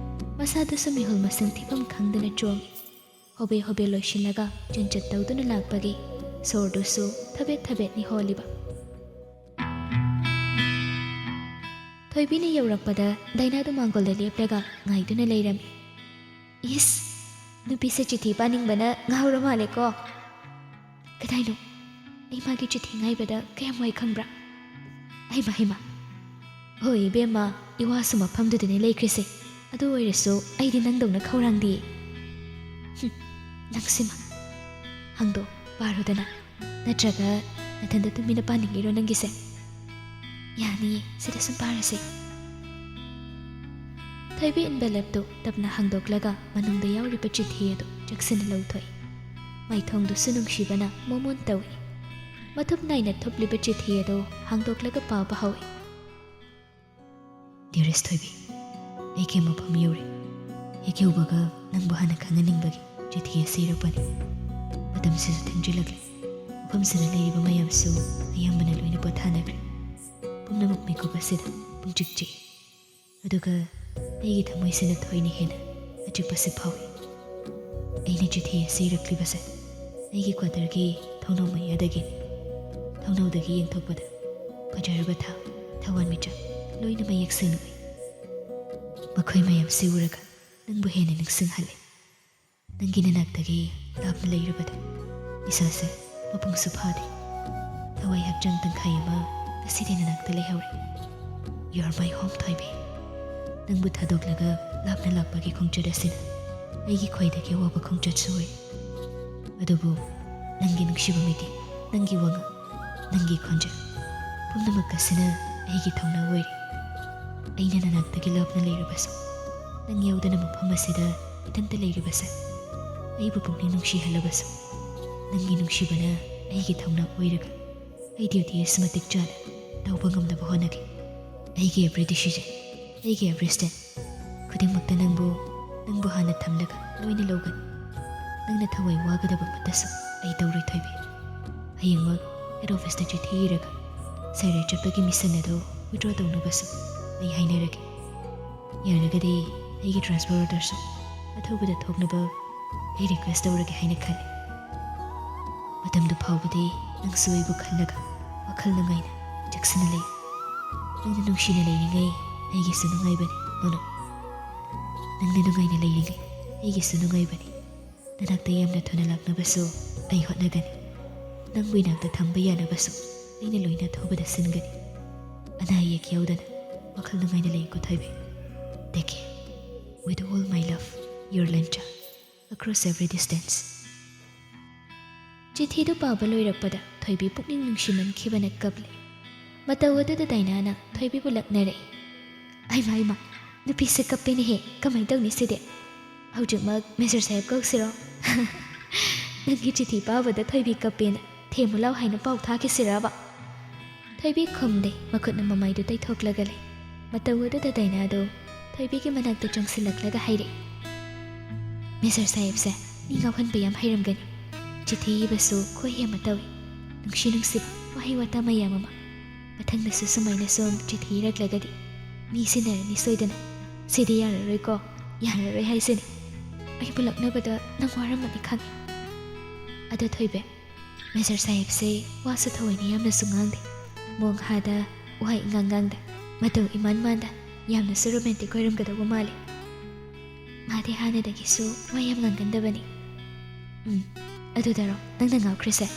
ꯃꯁꯥꯗꯨꯁꯨ ꯃꯤꯍꯨꯜ ꯃꯁꯤꯡ ꯊꯤꯐꯝ ꯈꯪꯗꯅ ꯆꯣꯡꯏ꯫ ꯍꯣꯕꯦ ꯍꯣꯕꯦ ꯂꯣꯏꯁꯤꯜꯂꯒ ꯆꯦꯟꯆꯠ ꯇꯧꯗꯨꯅ ꯂꯥꯛꯄꯒꯤ ꯁꯣꯔꯗꯨꯁꯨ ꯊꯕꯦꯠ ꯊꯕꯦꯠꯅꯤ ꯍꯣꯜꯂꯤꯕ꯫ ꯊꯣꯏꯕꯤꯅ ꯌꯧꯔꯛꯄꯗ ꯗꯥꯏꯅꯥꯗꯨ ꯃꯥꯡꯒꯣꯜꯗ ꯂꯦꯞꯂꯒ ꯉꯥꯏꯗꯨꯅ ꯂꯩꯔꯝꯃꯤ꯫ "ꯏꯁ, ꯅꯨꯄꯤꯁꯦ ꯆꯤꯊꯤ ꯄꯥꯅꯤꯡꯕꯅ ꯉꯥꯎꯔ ꯃꯥꯜꯂꯦꯀꯣ꯫" "ꯀꯗꯥꯏꯅꯣ? ꯑꯩ ꯃꯥꯒꯤ ꯆꯤꯊꯤ ꯉꯥꯏꯕꯗ ꯀꯌꯥꯝ ꯋꯥꯏ ꯈꯪꯕ꯭ꯔꯥ?" "ꯍꯩꯃ, ꯍꯩꯃ꯫ ꯍꯣꯏ ꯏꯕꯦꯝꯃ, ꯏꯋꯥꯁꯨ ꯃꯐꯝꯗꯨꯗꯅꯦ ꯂꯩꯈ꯭ꯔꯤꯁꯦ꯫ ꯑꯗꯨ ꯑꯣꯏꯔꯁꯨ ꯑꯩꯗꯤ ꯅꯪꯗꯧꯅ ꯈꯧꯔꯥꯡꯗꯤꯌꯦ꯫" "ꯍꯨꯝ, ꯅꯪꯁꯤꯃ꯫ ꯍꯪꯗꯣ, ꯄꯥꯔꯨꯗꯅ꯫ ꯅꯠꯇ꯭ꯔꯒ ꯅꯊꯟꯗ ꯇꯨꯃꯤꯟꯅ ꯄꯥꯅꯤꯡꯉꯤꯔꯣ ꯅꯪꯒꯤꯁꯦ?" "ꯌꯥꯅꯤꯌꯦ, ꯁꯤꯗ ꯁꯨꯝ ꯄꯥꯔꯁꯦ꯫" ꯊꯣꯏꯕꯤ ꯏꯟꯚꯦꯂꯞꯇꯨ ꯇꯞꯅ ꯍꯥꯡꯗꯣꯛꯂꯒ ꯃꯅꯨꯡꯗ ꯌꯥꯎꯔꯤꯕ ꯆꯤꯊꯤ ꯑꯗꯨ ꯆꯦꯛꯁꯤꯟꯅ ꯂꯧꯊꯣꯛꯏ꯫ ꯃꯥꯏꯊꯣꯡꯗꯨꯁꯨ ꯅꯨꯡꯁꯤꯕꯅ ꯃꯣꯃꯣꯟ ꯇꯧꯏ꯫ ꯃꯊꯨꯞ ꯅꯥꯏꯅ ꯊꯨꯞꯂꯤꯕ ꯆꯤꯊꯤ ꯑꯗꯨ ꯍꯥꯡꯗꯣꯛꯂꯒ ꯄꯥꯕ ꯍꯧꯏ꯫ "ꯗꯤꯌꯔꯦꯁ ꯊꯣꯏꯕꯤ, ꯑꯩꯒꯤ ꯃꯐꯝ ꯌꯧꯔꯦ꯫ ꯍꯦꯛ ꯌꯧꯕꯒ ꯅꯪꯕꯨ ꯍꯥꯟꯅ ꯈꯪꯍꯟꯅꯤꯡꯕꯒꯤ ꯆꯤꯊꯤ ꯑꯁꯤ ꯏꯔꯛꯄꯅꯤ꯫ ꯃꯇꯝꯁꯤꯁꯨ ꯊꯦꯡꯖꯤꯜꯂꯛꯂꯦ꯫ ꯃꯐꯝꯁꯤꯗ ꯂꯩꯔꯤꯕ ꯃꯌꯥꯝꯁꯨ ꯑꯌꯥꯝꯕꯅ ꯂꯣꯏꯅ ꯄꯣꯊꯥꯅꯈ꯭ꯔꯦ꯫ ꯄꯨꯝꯅꯃꯛ ꯃꯤꯀꯨꯞ ꯑꯁꯤꯗ ꯄꯨꯡꯆꯤꯛ ꯆꯤꯛꯏ꯫ ꯑꯗꯨꯒ ꯑꯩꯒꯤ ꯊꯃꯣꯏꯁꯤꯅ ꯊꯣꯏꯅ ꯍꯦꯟꯅ ꯑꯆꯤꯛꯄꯁꯤ ꯐꯥꯎꯏ꯫" ꯑꯩꯅ ꯆꯤꯊꯤ ꯑꯁꯤ ꯏꯔꯛꯂꯤꯕꯁꯦ ꯑꯩꯒꯤ ꯀ꯭ꯋꯥꯇꯔꯒꯤ ꯊꯣꯡꯅꯥꯎ ꯃꯌꯥꯗꯒꯤꯅꯤ꯫ ꯊꯣꯡꯅꯥꯎꯗꯒꯤ ꯌꯦꯡꯊꯣꯛꯄꯗ ꯐꯖꯔꯕ ꯊꯥ, ꯊꯋꯥꯟꯃꯤꯆꯥꯛ ꯂꯣꯏꯅ ꯃꯌꯦꯛ ꯁꯦꯡꯅ ꯎꯏ꯫ ꯃꯈꯣꯏ ꯃꯌꯥꯝꯁꯤ ꯎꯔꯒ ꯅꯪꯕꯨ ꯍꯦꯟꯅ ꯅꯤꯡꯁꯤꯡꯍꯜꯂꯦ꯫ ꯅꯪꯒꯤ ꯅꯅꯥꯛꯇꯒꯤ ꯂꯥꯞꯅ ꯂꯩꯔꯨꯕꯗ ꯏꯁꯥꯁꯦ ꯃꯄꯨꯡꯁꯨ ꯐꯥꯗꯦ꯫ ꯊꯋꯥꯏ ꯍꯛꯆꯥꯡ ꯇꯪꯈꯥꯏ ꯑꯃ ꯉꯁꯤꯗꯤ ꯅꯅꯥꯛꯇ ꯂꯩꯍꯧꯔꯦ꯫ You are my home, ꯊꯣꯏꯕꯤ꯫ ꯅꯪꯕꯨ ꯊꯥꯗꯣꯛꯂꯒ ꯂꯥꯞꯅ ꯂꯥꯛꯄꯒꯤ ꯈꯣꯡꯆꯠ ꯑꯁꯤꯅ ꯑꯩꯒꯤ ꯈ꯭ꯋꯥꯏꯗꯒꯤ ꯑꯋꯥꯕ ꯈꯣꯡꯆꯠꯁꯨ ꯑꯣꯏ꯫ ꯑꯗꯨꯕꯨ ꯅꯪꯒꯤ ꯅꯨꯡꯁꯤꯕ ꯃꯤꯠꯌꯦꯡ, ꯅꯪꯒꯤ ꯋꯥꯉꯥꯡ, ꯅꯪꯒꯤ ꯈꯣꯟꯖꯦꯜ ꯄꯨꯝꯅꯃꯛ ꯑꯁꯤꯅ ꯑꯩꯒꯤ ꯊꯧꯅꯥ ꯑꯣꯏꯔꯦ꯫ ꯑꯩꯅ ꯅꯅꯥꯛꯇꯒꯤ ꯂꯥꯞꯅ ꯂꯩꯔꯕꯁꯨ, ꯅꯪ ꯌꯥꯎꯗꯅ ꯃꯐꯝ ꯑꯁꯤꯗ ꯏꯊꯟꯇ ꯂꯩꯔꯤꯕꯁꯦ ꯑꯩꯕꯨ ꯄꯨꯛꯅꯤꯡ ꯅꯨꯡꯁꯤꯍꯜꯂꯕꯁꯨ, ꯅꯪꯒꯤ ꯅꯨꯡꯁꯤꯕꯅ ꯑꯩꯒꯤ ꯊꯧꯅꯥ ꯑꯣꯏꯔꯒ ꯑꯩ ꯗ꯭ꯌꯨꯇꯤ ꯑꯁꯤ ꯃꯇꯤꯛ ꯆꯥꯅ ꯇꯧꯕ ꯉꯝꯅꯕ ꯍꯣꯠꯅꯒꯦ꯫ ꯑꯩꯒꯤ every decision, ꯑꯩꯒꯤ every step ꯈꯨꯗꯤꯡꯃꯛꯇ ꯅꯪꯕꯨ, ꯅꯪꯕꯨ ꯍꯥꯟꯅ ꯊꯝꯂꯒ ꯂꯣꯏꯅ ꯂꯧꯒꯅꯤ꯫ ꯅꯪꯅ ꯊꯋꯥꯏ ꯋꯥꯒꯗꯕ ꯑꯃꯠꯇꯁꯨ ꯑꯩ ꯇꯧꯔꯣꯏ, ꯊꯣꯏꯕꯤ꯫ ꯍꯌꯦꯡꯃꯛ head officeꯇ ꯆꯤꯊꯤ ꯏꯔꯒ ꯁꯥꯏꯔꯦ ꯆꯠꯄꯒꯤ ꯃꯤꯁꯟ ꯑꯗꯨ withdraw ꯇꯧꯅꯕꯁꯨ ꯑꯩ ꯍꯥꯏꯅꯔꯒꯦ꯫ ꯌꯥꯔꯒꯗꯤ ꯑꯩꯒꯤ transfer orderꯁꯨ ꯑꯊꯨꯕꯗ ꯊꯣꯛꯅꯕ ꯑꯩ request ꯇꯧꯔꯒꯦ ꯍꯥꯏꯅ ꯈꯜꯂꯤ꯫ ꯃꯇꯝꯗꯨ ꯐꯥꯎꯕꯗꯤ ꯅꯪꯁꯨ ꯑꯩꯕꯨ ꯈꯜꯂꯒ ꯋꯥꯈꯜ ꯅꯨꯡꯉꯥꯏꯅ ꯆꯦꯛꯁꯤꯟꯅ ꯂꯩ꯫ ꯅꯪꯅ ꯅꯨꯡꯁꯤꯅ ꯂꯩꯔꯤꯉꯩ ꯑꯩꯒꯤꯁꯨ ꯅꯨꯡꯉꯥꯏꯕꯅꯤ, ꯃꯅꯣ꯫ ꯅꯪꯅ ꯅꯨꯡꯉꯥꯏꯅ ꯂꯩꯔꯤꯉꯩ ꯑꯩꯒꯤꯁꯨ ꯅꯨꯡꯉꯥꯏꯕꯅꯤ꯫ ꯅꯅꯥꯛꯇ ꯌꯥꯝꯅ ꯊꯨꯅ ꯂꯥꯛꯅꯕꯁꯨ ꯑꯩ ꯍꯣꯠꯅꯒꯅꯤ꯫ ꯅꯪꯕꯨ ꯏꯅꯥꯛꯇ ꯊꯝꯕ ꯌꯥꯅꯕꯁꯨ ꯑꯩꯅ ꯂꯣꯏꯅ ꯑꯊꯨꯕꯗ ꯁꯤꯟꯒꯅꯤ꯫ ꯑꯅꯥ ꯑꯌꯦꯛ ꯌꯥꯎꯗꯅ ꯋꯥꯈꯜ ꯅꯨꯡꯉꯥꯏꯅ ꯂꯩꯌꯨꯀꯣ, ꯊꯣꯏꯕꯤ꯫ Take care. With all my love, your Lencha. Across every distance. ꯆꯤꯊꯤꯗꯨ ꯄꯥꯕ ꯂꯣꯏꯔꯛꯄꯗ ꯊꯣꯏꯕꯤ ꯄꯨꯛꯅꯤꯡ ꯅꯨꯡꯁꯤꯃꯟꯈꯤꯕꯅ ꯀꯞꯂꯦ꯫ ꯃꯇꯧ ꯑꯗꯨꯗ ꯗꯥꯏꯅꯥꯅ ꯊꯣꯏꯕꯤꯕꯨ ꯂꯛꯅꯔꯛꯏ꯫ "ꯑꯩꯃ, ꯑꯩꯃ, ꯅꯨꯄꯤꯁꯦ ꯀꯞꯄꯦꯅꯦꯍꯦ, ꯀꯃꯥꯏꯅ ꯇꯧꯅꯤ ꯁꯤꯗꯤ? ꯍꯧꯖꯤꯛꯃꯛ ꯃꯦꯖꯔ ꯁꯥꯍꯦꯕ ꯀꯧꯁꯤꯔꯣ?" "ꯅꯪꯒꯤ ꯆꯤꯊꯤ ꯄꯥꯕꯗ ꯊꯣꯏꯕꯤ ꯀꯞꯄꯦꯅ ꯊꯦꯝꯃꯨ ꯂꯥꯎ ꯍꯥꯏꯅ ꯄꯥꯎ ꯊꯥꯈꯤꯁꯤꯔꯕ?" ꯊꯣꯏꯕꯤ ꯈꯨꯝꯗꯦ, ꯃꯈꯨꯠꯅ ꯃꯃꯥꯏꯗꯨ ꯇꯩꯊꯣꯛꯂꯒ ꯂꯩ꯫ ꯃꯇꯧ ꯑꯗꯨꯗ ꯗꯥꯏꯅꯥꯗꯨ ꯊꯣꯏꯕꯤꯒꯤ ꯃꯅꯥꯛꯇ ꯆꯪꯁꯤꯜꯂꯛꯂꯒ ꯍꯥꯏꯔꯛꯏ, "ꯃꯦꯖꯔ ꯁꯥꯍꯦꯕꯁꯦ ꯃꯤ ꯉꯥꯎꯍꯟꯕ ꯌꯥꯝ ꯍꯩꯔꯝꯒꯅꯤ꯫ ꯆꯤꯊꯤ ꯏꯕꯁꯨ ꯈꯨꯍꯩ ꯑꯃ ꯇꯧꯏ꯫ ꯅꯨꯡꯁꯤ ꯅꯨꯡꯁꯤꯕ ꯋꯥꯍꯩ ꯋꯥꯇꯥ ꯃꯌꯥꯝ ꯑꯃ꯫ ꯃꯊꯪꯗꯁꯨ ꯁꯨꯃꯥꯏꯅ ꯁꯨꯝ ꯆꯤꯊꯤ ꯏꯔꯛꯂꯒꯗꯤ ꯃꯤ ꯁꯤꯟꯅꯔꯅꯤ ꯁꯣꯏꯗꯅ꯫ ꯁꯤꯗꯤ ꯌꯥꯔꯔꯣꯏꯀꯣ, ꯌꯥꯔꯔꯣꯏ ꯍꯥꯏꯁꯤꯅꯤ꯫ ꯑꯩꯕꯨ ꯂꯛꯅꯕꯗ ꯅꯪ ꯋꯥꯔꯝꯃꯅꯤ ꯈꯪꯉꯤ꯫ ꯑꯗꯣ ꯊꯣꯏꯕꯤ, ꯃꯦꯖꯔ ꯁꯥꯍꯦꯕꯁꯦ ꯋꯥꯁꯨ ꯊꯑꯣꯏꯅ ꯌꯥꯝꯅꯁꯨ ꯉꯥꯡꯗꯦ꯫ ꯃꯣꯡꯍꯥꯗ ꯋꯥ ꯏꯉꯥꯡ ꯉꯥꯡꯗꯦ꯫ ꯃꯇꯧ ꯏꯃꯥꯟ ꯃꯥꯟꯗ ꯌꯥꯝꯅꯁꯨ ꯔꯣꯃꯥꯟꯇꯤꯛ ꯑꯣꯏꯔꯝꯒꯗꯧꯕ ꯃꯥꯜꯂꯤ꯫ ꯃꯥꯗꯤ ꯍꯥꯟꯅꯗꯒꯤꯁꯨ ꯋꯥ ꯌꯥꯝ ꯉꯥꯡꯒꯟꯗꯕꯅꯤ꯫ ꯎꯝ, ꯑꯗꯨꯗꯔꯣ ꯅꯪꯅ ꯉꯥꯎꯈ꯭ꯔꯤꯁꯦ?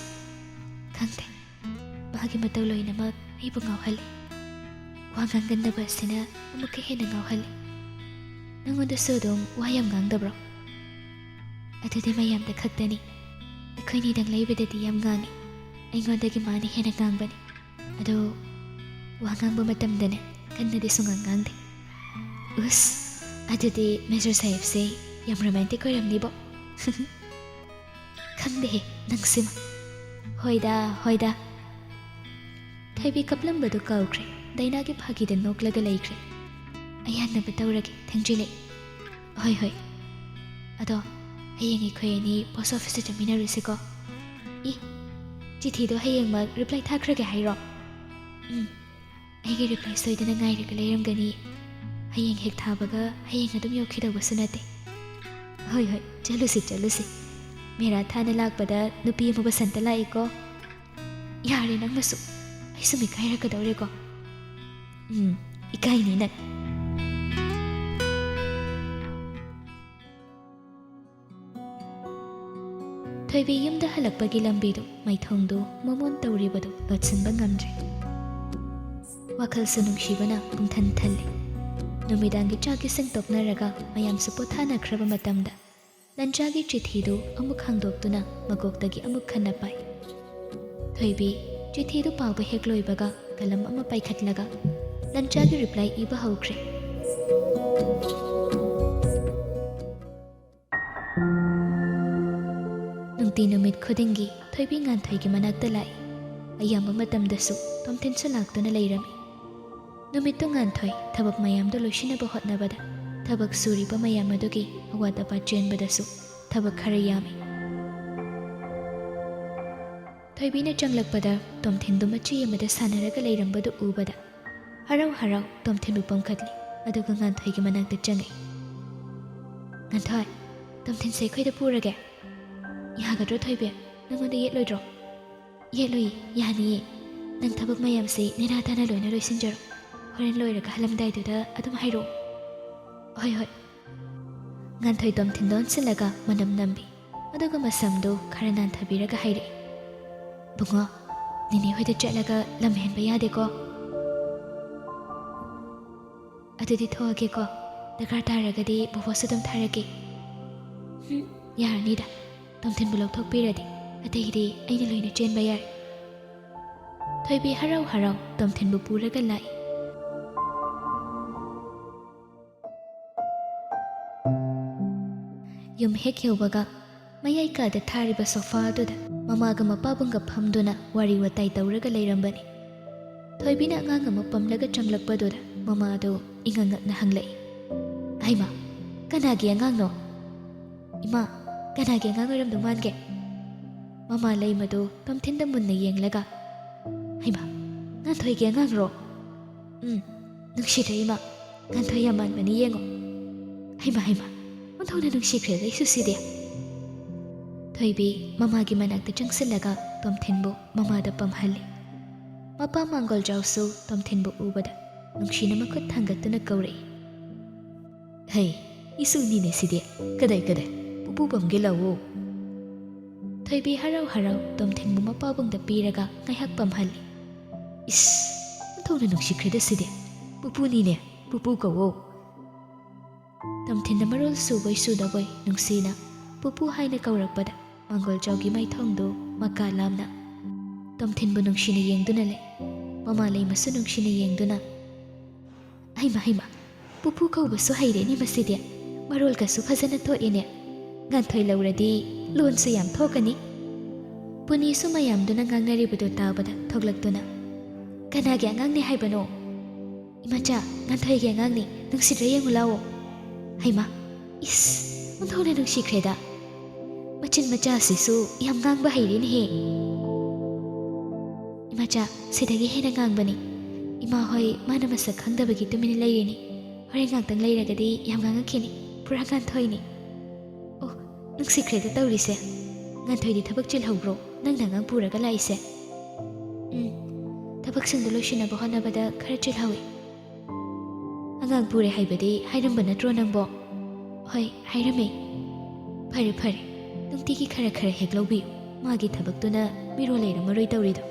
ꯈꯪꯗꯦ, ꯃꯥꯒꯤ ꯃꯇꯧ ꯂꯣꯏꯅꯃꯛ ꯑꯩꯕꯨ ꯉꯥꯎꯍꯜꯂꯤ꯫ ꯋꯥ ꯉꯥꯡꯒꯟꯗꯕ ꯑꯁꯤꯅ ꯑꯃꯨꯛꯀ ꯍꯦꯟꯅ ꯉꯥꯎꯍꯜꯂꯤ꯫ ꯅꯪꯉꯣꯟꯗꯁꯨ ꯑꯗꯨꯝ ꯋꯥ ꯌꯥꯝ ꯉꯥꯡꯗꯕ꯭ꯔꯣ? ꯑꯗꯨꯗꯤ ꯃꯌꯥꯝꯗ ꯈꯛꯇꯅꯤ꯫ ꯑꯩꯈꯣꯏꯅꯤꯗꯪ ꯂꯩꯕꯗꯗꯤ ꯌꯥꯝ ꯉꯥꯡꯉꯤ꯫ ꯑꯩꯉꯣꯟꯗꯒꯤ ꯃꯥꯅ ꯍꯦꯟꯅ ꯉꯥꯡꯕꯅꯤ꯫ ꯑꯗꯣ ꯋꯥ ꯉꯥꯡꯕ ꯃꯇꯝꯗꯅꯦ, ꯀꯟꯅꯗꯤ ꯁꯨꯡꯉꯥꯡ ꯉꯥꯡꯗꯦ꯫ ꯎꯁ, ꯑꯗꯨꯗꯤ ꯃꯦꯖꯔ ꯁꯥꯍꯦꯕꯁꯦ ꯌꯥꯝ ꯔꯣꯃꯥꯟꯇꯤꯛ ꯑꯣꯏꯔꯝꯅꯤꯕꯣ꯫ ꯈꯪꯗꯦꯍꯦ, ꯅꯪꯁꯤꯃ꯫ ꯍꯣꯏꯗ, ꯍꯣꯏꯗ꯫ ꯊꯣꯏꯕꯤ ꯀꯞꯂꯝꯕꯗꯨ ꯀꯥꯎꯈ꯭ꯔꯦ꯫ ꯗꯥꯏꯅꯥꯒꯤ ꯐꯥꯒꯤꯗ ꯅꯣꯛꯂꯒ ꯂꯩꯈ꯭ꯔꯦ꯫ ꯑꯌꯥꯅꯕ ꯇꯧꯔꯒꯦ, ꯊꯦꯡꯖꯤꯜꯂꯛꯏ꯫ ꯍꯣꯏ, ꯍꯣꯏ꯫ ꯑꯗꯣ ꯍꯌꯦꯡ ꯑꯩꯈꯣꯏ ꯑꯅꯤ ꯄꯣꯁ ꯑꯣꯐꯤꯁꯇ ꯆꯠꯃꯤꯟꯅꯔꯨꯁꯤꯀꯣ꯫ ꯏ, ꯆꯤꯊꯤꯗꯣ ꯍꯌꯦꯡꯃꯛ ꯔꯤꯄ꯭ꯂꯥꯏ ꯊꯥꯈ꯭ꯔꯒꯦ ꯍꯥꯏꯔꯣ? ꯎꯝ, ꯑꯩꯒꯤ ꯔꯤꯄ꯭ꯂꯥꯏ ꯁꯣꯏꯗꯅ ꯉꯥꯏꯔꯒ ꯂꯩꯔꯝꯒꯅꯤ꯫ ꯍꯌꯦꯡ ꯍꯦꯛ ꯊꯥꯕꯒ ꯍꯌꯦꯡ ꯑꯗꯨꯝ ꯌꯧꯈꯤꯗꯧꯕꯁꯨ ꯅꯠꯇꯦ꯫ ꯍꯣꯏ, ꯍꯣꯏ, ꯆꯠꯂꯨꯁꯤ, ꯆꯠꯂꯨꯁꯤ꯫ ꯃꯦꯔꯥ ꯊꯥꯅ ꯂꯥꯛꯄꯗ ꯅꯨꯄꯤ ꯑꯃ ꯕꯁꯟꯇ ꯂꯥꯛꯏꯀꯣ꯫ ꯌꯥꯔꯦ ꯅꯪꯅꯁꯨ, ꯑꯩꯁꯨ ꯃꯤꯀꯥꯏꯔꯛꯀꯗꯧꯔꯦꯀꯣ꯫ ꯎꯝ, ꯏꯀꯥꯏꯅꯤ ꯅꯪ꯫ ꯊꯣꯏꯕꯤ ꯌꯨꯝꯗ ꯍꯜꯂꯛꯄꯒꯤ ꯂꯝꯕꯤꯗꯨ, ꯃꯥꯏꯊꯣꯡꯗꯨ ꯃꯣꯃꯣꯟ ꯇꯧꯔꯤꯕꯗꯨ ꯂꯣꯠꯁꯤꯟꯕ ꯉꯝꯗ꯭ꯔꯦ꯫ ꯋꯥꯈꯜꯁꯨ ꯅꯨꯡꯁꯤꯕꯅ ꯄꯨꯡꯊꯟ ꯊꯜꯂꯤ꯫ ꯅꯨꯃꯤꯗꯥꯡꯒꯤ ꯆꯥꯛ ꯏꯁꯤꯡ ꯇꯣꯛꯅꯔꯒ ꯃꯌꯥꯝꯁꯨ ꯄꯣꯊꯥꯅꯈ꯭ꯔꯕ ꯃꯇꯝꯗ ꯂꯟꯆꯥꯒꯤ ꯆꯤꯊꯤꯗꯨ ꯑꯃꯨꯛ ꯍꯥꯡꯗꯣꯛꯇꯨꯅ ꯃꯀꯣꯛꯇꯒꯤ ꯑꯃꯨꯛ ꯍꯟꯅ ꯄꯥꯏ꯫ ꯊꯣꯏꯕꯤ ꯆꯤꯊꯤꯗꯨ ꯄꯥꯕ ꯍꯦꯛ ꯂꯣꯏꯕꯒ ꯀꯂꯝ ꯑꯃ ꯄꯥꯏꯈꯠꯂꯒ ꯂꯟꯆꯥꯒꯤ ꯔꯤꯄ꯭ꯂꯥꯏ ꯏꯕ ꯍꯧꯈ꯭ꯔꯦ꯫ ꯅꯨꯡꯇꯤ ꯅꯨꯃꯤꯠ ꯈꯨꯗꯤꯡꯒꯤ ꯊꯣꯏꯕꯤ ꯉꯥꯟꯊꯣꯏꯒꯤ ꯃꯅꯥꯛꯇ ꯂꯥꯛꯏ꯫ ꯑꯌꯥꯝꯕ ꯃꯇꯝꯗꯁꯨ ꯇꯣꯝꯊꯤꯟꯁꯨ ꯂꯥꯛꯇꯨꯅ ꯂꯩꯔꯝꯃꯤ꯫ ꯅꯨꯃꯤꯠꯇꯨ ꯉꯥꯟꯊꯣꯏ ꯊꯕꯛ ꯃꯌꯥꯝꯗꯨ ꯂꯣꯏꯁꯤꯟꯅꯕ ꯍꯣꯠꯅꯕꯗ ꯊꯕꯛ ꯁꯨꯔꯤꯕ ꯃꯌꯥꯝ ꯑꯗꯨꯒꯤ ꯑꯋꯥꯠ ꯑꯄꯥ ꯆꯦꯟꯕꯗꯁꯨ ꯊꯕꯛ ꯈꯔ ꯌꯥꯝꯃꯤ꯫ ꯊꯣꯏꯕꯤꯅ ꯆꯪꯂꯛꯄꯗ ꯇꯣꯝꯊꯤꯟꯗꯨ ꯃꯆꯤ ꯑꯃꯗ ꯁꯥꯟꯅꯔꯒ ꯂꯩꯔꯝꯕꯗꯨ ꯎꯕꯗ ꯍꯔꯥꯎ ꯍꯔꯥꯎ ꯇꯣꯝꯊꯤꯟꯕꯨ ꯄꯝꯈꯠꯂꯤ, ꯑꯗꯨꯒ ꯉꯥꯟꯊꯣꯏꯒꯤ ꯃꯅꯥꯛꯇ ꯆꯪꯉꯛꯏ꯫ "ꯉꯥꯟꯊꯣꯏ, ꯇꯣꯝꯊꯤꯟꯁꯦ ꯑꯩꯈꯣꯏꯗ ꯄꯨꯔꯒꯦ꯫ ꯌꯥꯒꯗ꯭ꯔꯣ ꯊꯣꯏꯕꯤ? ꯅꯪꯉꯣꯟꯗ ꯌꯦꯠꯂꯣꯏꯗ꯭ꯔꯣ? ꯌꯦꯠꯂꯣꯏꯌꯦ, ꯌꯥꯅꯤꯌꯦ꯫ ꯅꯪ ꯊꯕꯛ ꯃꯌꯥꯝꯁꯦ ꯅꯦꯅꯥ ꯇꯥꯅ ꯂꯣꯏꯅ ꯂꯣꯏꯁꯤꯟꯖꯔꯣ꯫ ꯍꯣꯔꯦꯟ ꯂꯣꯏꯔꯒ ꯍꯜꯂꯝꯗꯥꯏꯗꯨꯗ ꯑꯗꯨꯝ ꯍꯥꯏꯔꯛꯑꯣ꯫ ꯍꯣꯏ, ꯍꯣꯏ꯫ ꯉꯥꯟꯊꯣꯏ ꯇꯣꯝꯊꯤꯟꯗ ꯑꯣꯟꯁꯤꯜꯂꯒ ꯃꯅꯝ ꯅꯝꯕꯤ꯫ ꯑꯗꯨꯒ ꯃꯁꯝꯗꯨ ꯈꯔ ꯅꯥꯟꯊꯕꯤꯔꯒ ꯍꯥꯏꯔꯛꯏ, "ꯕꯨꯡꯉꯣ, ꯅꯦꯅꯦ ꯍꯣꯏꯗ ꯆꯠꯂꯒ ꯂꯝ ꯍꯦꯟꯕ ꯌꯥꯗꯦꯀꯣ꯫ ꯑꯗꯨꯗꯤ ꯊꯣꯛꯑꯒꯦꯀꯣ꯫ ꯗꯔꯀꯥꯔ ꯇꯥꯔꯒꯗꯤ ꯕꯣꯕꯣꯁꯨ ꯑꯗꯨꯝ ꯊꯥꯔꯛꯀꯦ꯫" "ꯍꯨꯝ, ꯌꯥꯔꯅꯤꯗ꯫ ꯇꯣꯝꯊꯤꯟꯕꯨ ꯂꯧꯊꯣꯛꯄꯤꯔꯗꯤ ꯑꯇꯩꯗꯤ ꯑꯩꯅ ꯂꯣꯏꯅ ꯆꯦꯟꯕ ꯌꯥꯔꯦ꯫" ꯊꯣꯏꯕꯤ ꯍꯔꯥꯎ ꯍꯔꯥꯎ ꯇꯣꯝꯊꯤꯟꯕꯨ ꯄꯨꯔꯒ ꯂꯥꯛꯏ꯫ ꯌꯨꯝ ꯍꯦꯛ ꯌꯧꯕꯒ ꯃꯌꯥꯏ ꯀꯥꯗ ꯊꯥꯔꯤꯕ ꯁꯣꯐꯥ ꯑꯗꯨꯗ ꯃꯃꯥꯒ ꯃꯄꯥꯕꯨꯡꯒ ꯐꯝꯗꯨꯅ ꯋꯥꯔꯤ ꯋꯥꯇꯥꯏ ꯇꯧꯔꯒ ꯂꯩꯔꯝꯕꯅꯤ꯫ ꯊꯣꯏꯕꯤꯅ ꯑꯉꯥꯡ ꯑꯃ ꯄꯝꯂꯒ ꯆꯪꯂꯛꯄꯗꯨꯗ ꯃꯃꯥꯗꯨ ꯏꯉꯛ ꯉꯛꯅ ꯍꯪꯂꯛꯏ, "ꯍꯩꯃꯥ, ꯀꯅꯥꯒꯤ ꯑꯉꯥꯡꯅꯣ?" "ꯏꯃꯥ, ꯀꯅꯥꯒꯤ ꯑꯉꯥꯡ ꯑꯣꯏꯔꯝꯗꯧ ꯃꯥꯟꯒꯦ?" ꯃꯃꯥ ꯂꯩꯃꯗꯨ ꯇꯣꯝꯊꯤꯟꯗ ꯃꯨꯟꯅ ꯌꯦꯡꯂꯒ, "ꯍꯩꯃꯥ, ꯉꯥꯟꯊꯣꯏꯒꯤ ꯑꯉꯥꯡꯔꯣ? ꯎꯝ, ꯅꯨꯡꯁꯤꯗ꯭ꯔꯥ ꯏꯃꯥ? ꯉꯥꯟꯊꯣꯏ ꯌꯥꯝ ꯃꯥꯟꯕꯅꯤ ꯌꯦꯡꯉꯣ꯫ ꯍꯩꯃꯥ, ꯍꯩꯃꯥ, ꯑꯣꯟꯊꯣꯛꯅ ꯅꯨꯡꯁꯤꯈ꯭ꯔꯦꯗ ꯑꯩꯁꯨ ꯁꯤꯗꯤ꯫" ꯊꯣꯏꯕꯤ ꯃꯃꯥꯒꯤ ꯃꯅꯥꯛꯇ ꯆꯪꯁꯤꯜꯂꯒ ꯇꯣꯝꯊꯤꯟꯕꯨ ꯃꯃꯥꯗ ꯄꯝꯍꯜꯂꯤ꯫ ꯃꯄꯥ ꯃꯥꯡꯒꯣꯜꯖꯥꯎꯁꯨ ꯇꯣꯝꯊꯤꯟꯕꯨ ꯎꯕꯗ ꯅꯨꯡꯁꯤꯅ ꯃꯈꯨꯠ ꯊꯥꯡꯒꯠꯇꯨꯅ ꯀꯧꯔꯛꯏ, "ꯍꯩ, ꯏꯁꯨꯅꯤꯅꯦ ꯁꯤꯗꯤ꯫ ꯀꯗꯥꯏ, ꯀꯗꯥꯏ? ꯄꯨꯄꯨ ꯄꯝꯒꯦ ꯂꯥꯛꯑꯣ꯫" ꯊꯣꯏꯕꯤ ꯍꯔꯥꯎ ꯍꯔꯥꯎ ꯇꯣꯝꯊꯤꯟꯕꯨ ꯃꯄꯥꯕꯨꯡꯗ ꯄꯤꯔꯒ ꯉꯥꯏꯍꯥꯛ ꯄꯝꯍꯜꯂꯤ꯫ "ꯏꯁ, ꯑꯣꯟꯊꯣꯛꯅ ꯅꯨꯡꯁꯤꯈ꯭ꯔꯦꯗ ꯁꯤꯗꯤ꯫ ꯄꯨꯄꯨꯅꯤꯅꯦ, ꯄꯨꯄꯨ ꯀꯧꯋꯣ꯫" ꯇꯣꯝꯊꯤꯟꯅ ꯃꯔꯣꯜ ꯁꯨꯕꯣꯏ ꯁꯨꯗꯕꯣꯏ ꯅꯨꯡꯁꯤꯅ ꯄꯨꯄꯨ ꯍꯥꯏꯅ ꯀꯧꯔꯛꯄꯗ ꯃꯥꯡꯒꯣꯜꯖꯥꯎꯒꯤ ꯃꯥꯏꯊꯣꯡꯗꯨ ꯃꯀꯥ ꯂꯥꯝꯅ ꯇꯣꯝꯊꯤꯟꯕꯨ ꯅꯨꯡꯁꯤꯅ ꯌꯦꯡꯗꯨꯅ ꯂꯩ꯫ ꯃꯃꯥ ꯂꯩꯃꯁꯨ ꯅꯨꯡꯁꯤꯅ ꯌꯦꯡꯗꯨꯅ, "ꯍꯩꯃ, ꯍꯩꯃ, ꯄꯨꯄꯨ ꯀꯧꯕꯁꯨ ꯍꯩꯔꯦꯅꯦ ꯃꯁꯤꯗꯤ꯫ ꯃꯔꯣꯜꯒꯁꯨ ꯐꯖꯅ ꯊꯣꯛꯏꯅꯦ꯫ ꯉꯥꯟꯊꯣꯏ ꯂꯧꯔꯗꯤ ꯂꯣꯟꯁꯨ ꯌꯥꯝ ꯊꯣꯛꯀꯅꯤ꯫" ꯄꯨꯅꯤꯁꯨ ꯃꯌꯥꯝꯗꯨꯅ ꯉꯥꯡꯅꯔꯤꯕꯗꯨ ꯇꯥꯕꯗ ꯊꯣꯛꯂꯛꯇꯨꯅ, "ꯀꯅꯥꯒꯤ ꯑꯉꯥꯡꯅꯦ ꯍꯥꯏꯕꯅꯣ?" "ꯏꯃꯥꯆꯥ, ꯉꯥꯟꯊꯣꯏꯒꯤ ꯑꯉꯥꯡꯅꯤ, ꯅꯨꯡꯁꯤꯗ꯭ꯔꯥ ꯌꯦꯡꯉꯨ ꯂꯥꯎꯑꯣ꯫" "ꯍꯩꯃꯥ, ꯏꯁ, ꯑꯣꯟꯊꯣꯛꯅ ꯅꯨꯡꯁꯤꯈ꯭ꯔꯦꯗ꯫ ꯃꯆꯤꯟ ꯃꯆꯥꯁꯤꯁꯨ ꯌꯥꯝ ꯉꯥꯡꯕ ꯍꯩꯔꯦꯅꯦꯍꯦ꯫" "ꯏꯃꯥꯆꯥ, ꯁꯤꯗꯒꯤ ꯍꯦꯟꯅ ꯉꯥꯡꯕꯅꯤ꯫ ꯏꯃꯥ ꯍꯣꯏ ꯃꯥꯅ ꯃꯁꯛ ꯈꯪꯗꯕꯒꯤ ꯇꯨꯃꯤꯟꯅ ꯂꯩꯔꯤꯅꯤ꯫ ꯍꯣꯔꯦꯟ ꯉꯥꯛꯇꯪ ꯂꯩꯔꯒꯗꯤ ꯌꯥꯝ ꯉꯥꯡꯉꯛꯈꯤꯅꯤ꯫ ꯄꯨꯔꯥ ꯉꯥꯟꯊꯣꯏꯅꯤ꯫" ꯅꯨꯡꯁꯤꯈ꯭ꯔꯦꯗ ꯇꯧꯔꯤꯁꯦ꯫ ꯉꯥꯟꯊꯣꯏꯗꯤ ꯊꯕꯛ ꯆꯤꯜꯍꯧꯕ꯭ꯔꯣ, ꯅꯪꯅ ꯑꯉꯥꯡ ꯄꯨꯔꯒ ꯂꯥꯛꯏꯁꯦ? ꯎꯝ, ꯊꯕꯛꯁꯤꯡꯗꯣ ꯂꯣꯏꯁꯤꯟꯅꯕ ꯍꯣꯠꯅꯕꯗ ꯈꯔ ꯆꯤꯜꯍꯧꯏ꯫ ꯑꯉꯥꯡ ꯄꯨꯔꯦ ꯍꯥꯏꯕꯗꯤ ꯍꯥꯏꯔꯝꯕ ꯅꯠꯇ꯭ꯔꯣ ꯅꯪꯕꯣ? ꯍꯣꯏ, ꯍꯥꯏꯔꯝꯃꯦ꯫ ꯐꯔꯦ ꯐꯔꯦ, ꯅꯨꯡꯇꯤꯒꯤ ꯈꯔ ꯈꯔ ꯍꯦꯛ ꯂꯧꯕꯤꯌꯨ꯫ ꯃꯥꯒꯤ ꯊꯕꯛꯇꯨꯅ ꯃꯤꯔꯣꯜ ꯂꯩꯔꯝꯃꯔꯣꯏ ꯇꯧꯔꯤꯗꯣ꯫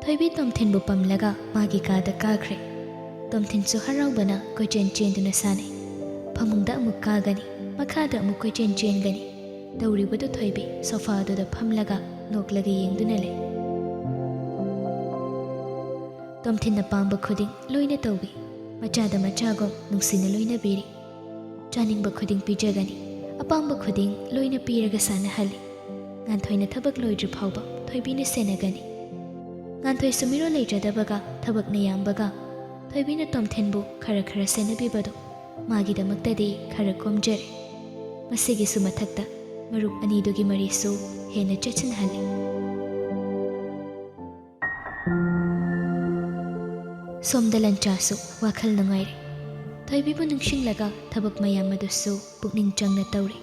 ꯊꯣꯏꯕꯤ ꯇꯣꯝꯊꯤꯟꯕꯨ ꯄꯝꯂꯒ ꯃꯥꯒꯤ ꯀꯥꯗ ꯀꯥꯈ꯭ꯔꯦ꯫ ꯇꯣꯝꯊꯤꯟꯁꯨ ꯍꯔꯥꯎꯕꯅ ꯀꯣꯏꯆꯦꯟ ꯆꯦꯟꯗꯨꯅ ꯁꯥꯟꯅꯩ꯫ ꯐꯃꯨꯡꯗ ꯑꯃꯨꯛ ꯀꯥꯒꯅꯤ, ꯃꯈꯥꯗ ꯑꯃꯨꯛ ꯀꯣꯏꯆꯦꯟ ꯆꯦꯟꯒꯅꯤ꯫ ꯇꯧꯔꯤꯕꯗꯨ ꯊꯣꯏꯕꯤ ꯁꯣꯐꯥꯗꯨꯗ ꯐꯝꯂꯒ ꯅꯣꯛꯂꯒ ꯌꯦꯡꯗꯨꯅ ꯂꯩ꯫ ꯇꯣꯝꯊꯤꯟꯅ ꯄꯥꯝꯕ ꯈꯨꯗꯤꯡ ꯂꯣꯏꯅ ꯇꯧꯕꯤ꯫ ꯃꯆꯥꯗ ꯃꯆꯥꯒꯨꯝ ꯅꯨꯡꯁꯤꯅ ꯂꯣꯏꯅꯕꯤꯔꯤ꯫ ꯆꯥꯅꯤꯡꯕ ꯈꯨꯗꯤꯡ ꯄꯤꯖꯒꯅꯤ, ꯑꯄꯥꯝꯕ ꯈꯨꯗꯤꯡ ꯂꯣꯏꯅ ꯄꯤꯔꯒ ꯁꯥꯟꯅꯍꯜꯂꯤ꯫ ꯉꯥꯟꯊꯣꯏꯅ ꯊꯕꯛ ꯂꯣꯏꯗ꯭ꯔꯤ ꯐꯥꯎꯕ ꯊꯣꯏꯕꯤꯅ ꯁꯦꯟꯅꯒꯅꯤ꯫ ꯉꯥꯟꯊꯣꯏꯁꯨ ꯃꯤꯔꯣꯜ ꯂꯩꯖꯗꯕꯒ ꯊꯕꯛꯅ ꯌꯥꯝꯕꯒ ꯊꯣꯏꯕꯤꯅ ꯇꯣꯝꯊꯤꯟꯕꯨ ꯈꯔ ꯈꯔ ꯁꯦꯟꯅꯕꯤꯕꯗꯨ ꯃꯥꯒꯤꯗꯃꯛꯇꯗꯤ ꯈꯔ ꯀꯣꯝꯖꯔꯦ꯫ ꯃꯁꯤꯒꯤꯁꯨ ꯃꯊꯛꯇ ꯃꯔꯨꯞ ꯑꯅꯤꯗꯨꯒꯤ ꯃꯔꯤꯁꯨ ꯍꯦꯟꯅ ꯆꯦꯠꯁꯤꯟꯍꯜꯂꯤ꯫ ꯁꯣꯝꯗ ꯂꯟꯆꯥꯁꯨ ꯋꯥꯈꯜ ꯅꯨꯡꯉꯥꯏꯔꯦ꯫ ꯊꯣꯏꯕꯤꯕꯨ ꯅꯤꯡꯁꯤꯡꯂꯒ ꯊꯕꯛ ꯃꯌꯥꯝ ꯑꯗꯨꯁꯨ ꯄꯨꯛꯅꯤꯡ ꯆꯪꯅ ꯇꯧꯔꯤ꯫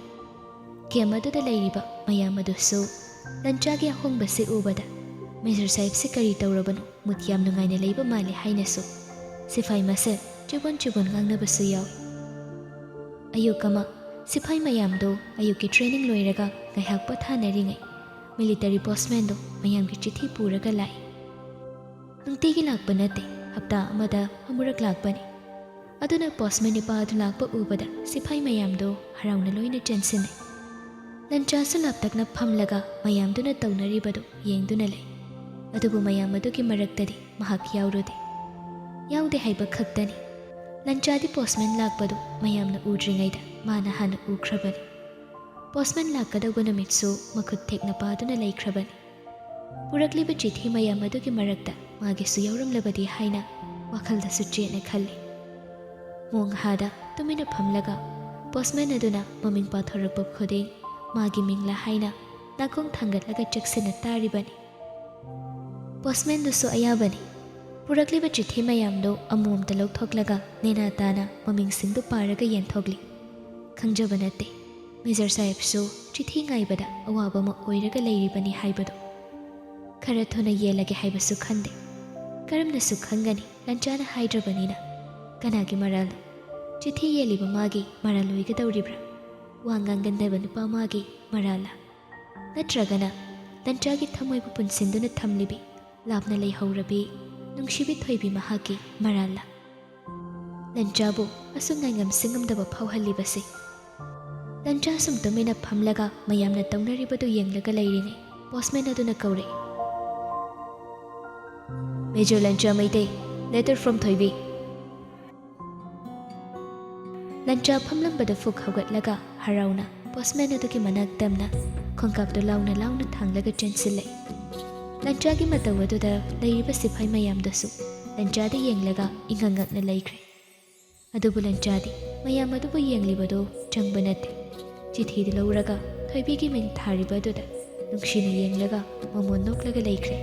ꯀꯦꯝ ꯑꯗꯨꯗ ꯂꯩꯔꯤꯕ ꯃꯌꯥꯝ ꯑꯗꯨꯁꯨ ꯂꯟꯆꯥꯒꯤ ꯑꯍꯣꯡꯕꯁꯤ ꯎꯕꯗ ꯃꯦꯖꯔ ꯁꯥꯍꯦꯕꯁꯤ ꯀꯔꯤ ꯇꯧꯔꯕꯅꯣ, ꯃꯨꯠ ꯌꯥꯝ ꯅꯨꯡꯉꯥꯏꯅ ꯂꯩꯕ ꯃꯥꯜꯂꯤ ꯍꯥꯏꯅꯁꯨ ꯁꯤꯐꯥꯏ ꯃꯁꯦꯜ ꯆꯤꯕꯣꯟ ꯆꯤꯕꯣꯟ ꯉꯥꯡꯅꯕꯁꯨ ꯌꯥꯎꯏ꯫ ꯑꯌꯨꯛ ꯑꯃ ꯁꯤꯐꯥꯏ ꯃꯌꯥꯝꯗꯣ ꯑꯌꯨꯛꯀꯤ ꯇ꯭ꯔꯦꯅꯤꯡ ꯂꯣꯏꯔꯒ ꯉꯥꯏꯍꯥꯛ ꯄꯣꯊꯥꯅꯔꯤꯉꯩ ꯃꯤꯂꯤꯇꯔꯤ ꯄꯣꯁꯃꯦꯟꯗꯣ ꯃꯌꯥꯝꯒꯤ ꯆꯤꯊꯤ ꯄꯨꯔꯒ ꯂꯥꯛꯏ꯫ ꯅꯨꯡꯇꯤꯒꯤ ꯂꯥꯛꯄ ꯅꯠꯇꯦ, ꯍꯞꯇꯥ ꯑꯃꯗ ꯑꯃꯨꯔꯛ ꯂꯥꯛꯄꯅꯤ꯫ ꯑꯗꯨꯅ ꯄꯣꯁꯃꯦꯟ ꯅꯤꯄꯥ ꯑꯗꯨ ꯂꯥꯛꯄ ꯎꯕꯗ ꯁꯤꯐꯥꯏ ꯃꯌꯥꯝꯗꯣ ꯍꯔꯥꯎꯅ ꯂꯣꯏꯅ ꯆꯦꯟꯁꯤꯟꯅꯩ꯫ ꯂꯟꯆꯥꯁꯨ ꯂꯥꯞꯇꯛꯅ ꯐꯝꯂꯒ ꯃꯌꯥꯝꯗꯨꯅ ꯇꯧꯅꯔꯤꯕꯗꯨ ꯌꯦꯡꯗꯨꯅ ꯂꯩ꯫ ꯑꯗꯨꯕꯨ ꯃꯌꯥꯝ ꯑꯗꯨꯒꯤ ꯃꯔꯛꯇꯗꯤ ꯃꯍꯥꯛ ꯌꯥꯎꯔꯨꯗꯦ꯫ ꯌꯥꯎꯗꯦ ꯍꯥꯏꯕ ꯈꯛꯇꯅꯤ, ꯂꯟꯆꯥꯗꯤ ꯄꯣꯁꯃꯦꯟ ꯂꯥꯛꯄꯗꯨ ꯃꯌꯥꯝꯅ ꯎꯗ꯭ꯔꯤꯉꯩꯗ ꯃꯥꯅ ꯍꯥꯟꯅ ꯎꯈ꯭ꯔꯕꯅꯤ꯫ ꯄꯣꯁꯃꯦꯟ ꯂꯥꯛꯀꯗꯧꯕ ꯅꯨꯃꯤꯠꯁꯨ ꯃꯈꯨꯠ ꯊꯦꯛꯅ ꯄꯥꯗꯨꯅ ꯂꯩꯈ꯭ꯔꯕꯅꯤ꯫ ꯄꯨꯔꯛꯂꯤꯕ ꯆꯤꯊꯤ ꯃꯌꯥꯝ ꯑꯗꯨꯒꯤ ꯃꯔꯛꯇ ꯃꯥꯒꯤꯁꯨ ꯌꯥꯎꯔꯝꯂꯕꯗꯤ ꯍꯥꯏꯅ ꯋꯥꯈꯜꯗꯁꯨ ꯆꯦꯠꯅ ꯈꯜꯂꯤ꯫ ꯃꯣꯡꯍꯥꯗ ꯇꯨꯃꯤꯟꯅ ꯐꯝꯂꯒ ꯄꯣꯁꯃꯦꯟ ꯑꯗꯨꯅ ꯃꯃꯤꯡ ꯄꯥꯊꯣꯔꯛꯄ ꯈꯨꯗꯤꯡ ꯃꯥꯒꯤ ꯃꯤꯡꯂ ꯍꯥꯏꯅ ꯅꯥꯀꯣꯡ ꯊꯥꯡꯒꯠꯂꯒ ꯆꯦꯛꯁꯤꯟꯅ ꯇꯥꯔꯤꯕꯅꯤ꯫ ꯄꯣꯁꯃꯦꯟꯗꯨꯁꯨ ꯑꯌꯥꯕꯅꯤ꯫ ꯄꯨꯔꯛꯂꯤꯕ ꯆꯤꯊꯤ ꯃꯌꯥꯝꯗꯨ ꯑꯃꯃꯝꯇ ꯂꯧꯊꯣꯛꯂꯒ ꯅꯦꯅꯥ ꯇꯥꯅ ꯃꯃꯤꯡꯁꯤꯡꯗꯨ ꯄꯥꯔꯒ ꯌꯦꯟꯊꯣꯛꯂꯤ꯫ ꯈꯪꯖꯕ ꯅꯠꯇꯦ, ꯃꯦꯖꯔ ꯁꯥꯍꯦꯕꯁꯨ ꯆꯤꯊꯤ ꯉꯥꯏꯕꯗ ꯑꯋꯥꯕ ꯑꯃ ꯑꯣꯏꯔꯒ ꯂꯩꯔꯤꯕꯅꯤ ꯍꯥꯏꯕꯗꯣ꯫ ꯈꯔ ꯊꯨꯅ ꯌꯦꯜꯂꯒꯦ ꯍꯥꯏꯕꯁꯨ ꯈꯟꯗꯦ꯫ ꯀꯔꯝꯅꯁꯨ ꯈꯪꯒꯅꯤ, ꯂꯟꯆꯥꯅ ꯍꯥꯏꯗ꯭ꯔꯕꯅꯤꯅ꯫ ꯀꯅꯥꯒꯤ ꯃꯔꯥꯜꯅꯣ? ꯆꯤꯊꯤ ꯌꯦꯜꯂꯤꯕ ꯃꯥꯒꯤ ꯃꯔꯥꯜ ꯑꯣꯏꯒꯗꯧꯔꯤꯕ꯭ꯔꯥ? ꯋꯥ ꯉꯥꯡꯒꯟꯗꯕ ꯅꯨꯄꯥ ꯃꯥꯒꯤ ꯃꯔꯥꯜꯂ? ꯅꯠꯇ꯭ꯔꯒꯅ ꯂꯟꯆꯥꯒꯤ ꯊꯃꯣꯏꯕꯨ ꯄꯨꯟꯁꯤꯟꯗꯨꯅ ꯊꯝꯂꯤꯕꯤ ꯂꯥꯞꯅ ꯂꯩꯍꯧꯔꯕꯤ ꯅꯨꯡꯁꯤꯕꯤ ꯊꯣꯏꯕꯤ ꯃꯍꯥꯛꯀꯤ ꯃꯔꯥꯜꯂ? ꯂꯟꯆꯥꯕꯨ ꯑꯁꯨꯝ ꯉꯥꯏꯉꯝꯁꯤ ꯉꯝꯗꯕ ꯐꯥꯎꯍꯜꯂꯤꯕꯁꯤ? ꯂꯟꯆꯥ ꯑꯁꯨꯝ ꯇꯨꯃꯤꯟꯅ ꯐꯝꯂꯒ ꯃꯌꯥꯝꯅ ꯇꯧꯅꯔꯤꯕꯗꯨ ꯌꯦꯡꯂꯒ ꯂꯩꯔꯤꯉꯩ ꯄꯣꯁꯃꯦꯟ ꯑꯗꯨꯅ ꯀꯧꯔꯛꯏ꯫ "ꯃꯦꯖꯔ ꯂꯟꯆꯥ ꯃꯩꯇꯩ, letter from ꯊꯣꯏꯕꯤ꯫" ꯂꯟꯆꯥ ꯐꯝꯂꯝꯕꯗ ꯐꯨꯛ ꯍꯧꯒꯠꯂꯒ ꯍꯔꯥꯎꯅ ꯄꯣꯁꯃꯦꯟ ꯑꯗꯨꯒꯤ ꯃꯅꯥꯛ ꯇꯝꯅ ꯈꯣꯡꯀꯥꯞꯇꯨ ꯂꯥꯎꯅ ꯂꯥꯎꯅ ꯊꯥꯡꯂꯒ ꯆꯦꯟꯁꯤꯜꯂꯛꯏ꯫ ꯂꯟꯆꯥꯒꯤ ꯃꯇꯧ ꯑꯗꯨꯗ ꯂꯩꯔꯤꯕ ꯁꯤꯐꯥꯏ ꯃꯌꯥꯝꯗꯨꯁꯨ ꯂꯟꯆꯥꯗ ꯌꯦꯡꯂꯒ ꯏꯉꯛ ꯉꯛꯅ ꯂꯩꯈ꯭ꯔꯦ꯫ ꯑꯗꯨꯕꯨ ꯂꯟꯆꯥꯗꯤ ꯃꯌꯥꯝ ꯑꯗꯨꯕꯨ ꯌꯦꯡꯂꯤꯕꯗꯨ ꯆꯪꯕ ꯅꯠꯇꯦ꯫ ꯆꯤꯊꯤꯗꯨ ꯂꯧꯔꯒ ꯊꯣꯏꯕꯤꯒꯤ ꯃꯤꯡ ꯊꯥꯔꯤꯕ ꯑꯗꯨꯗ ꯅꯨꯡꯁꯤꯅ ꯌꯦꯡꯂꯒ ꯃꯃꯣꯟ ꯅꯣꯛꯂꯒ ꯂꯩꯈ꯭ꯔꯦ꯫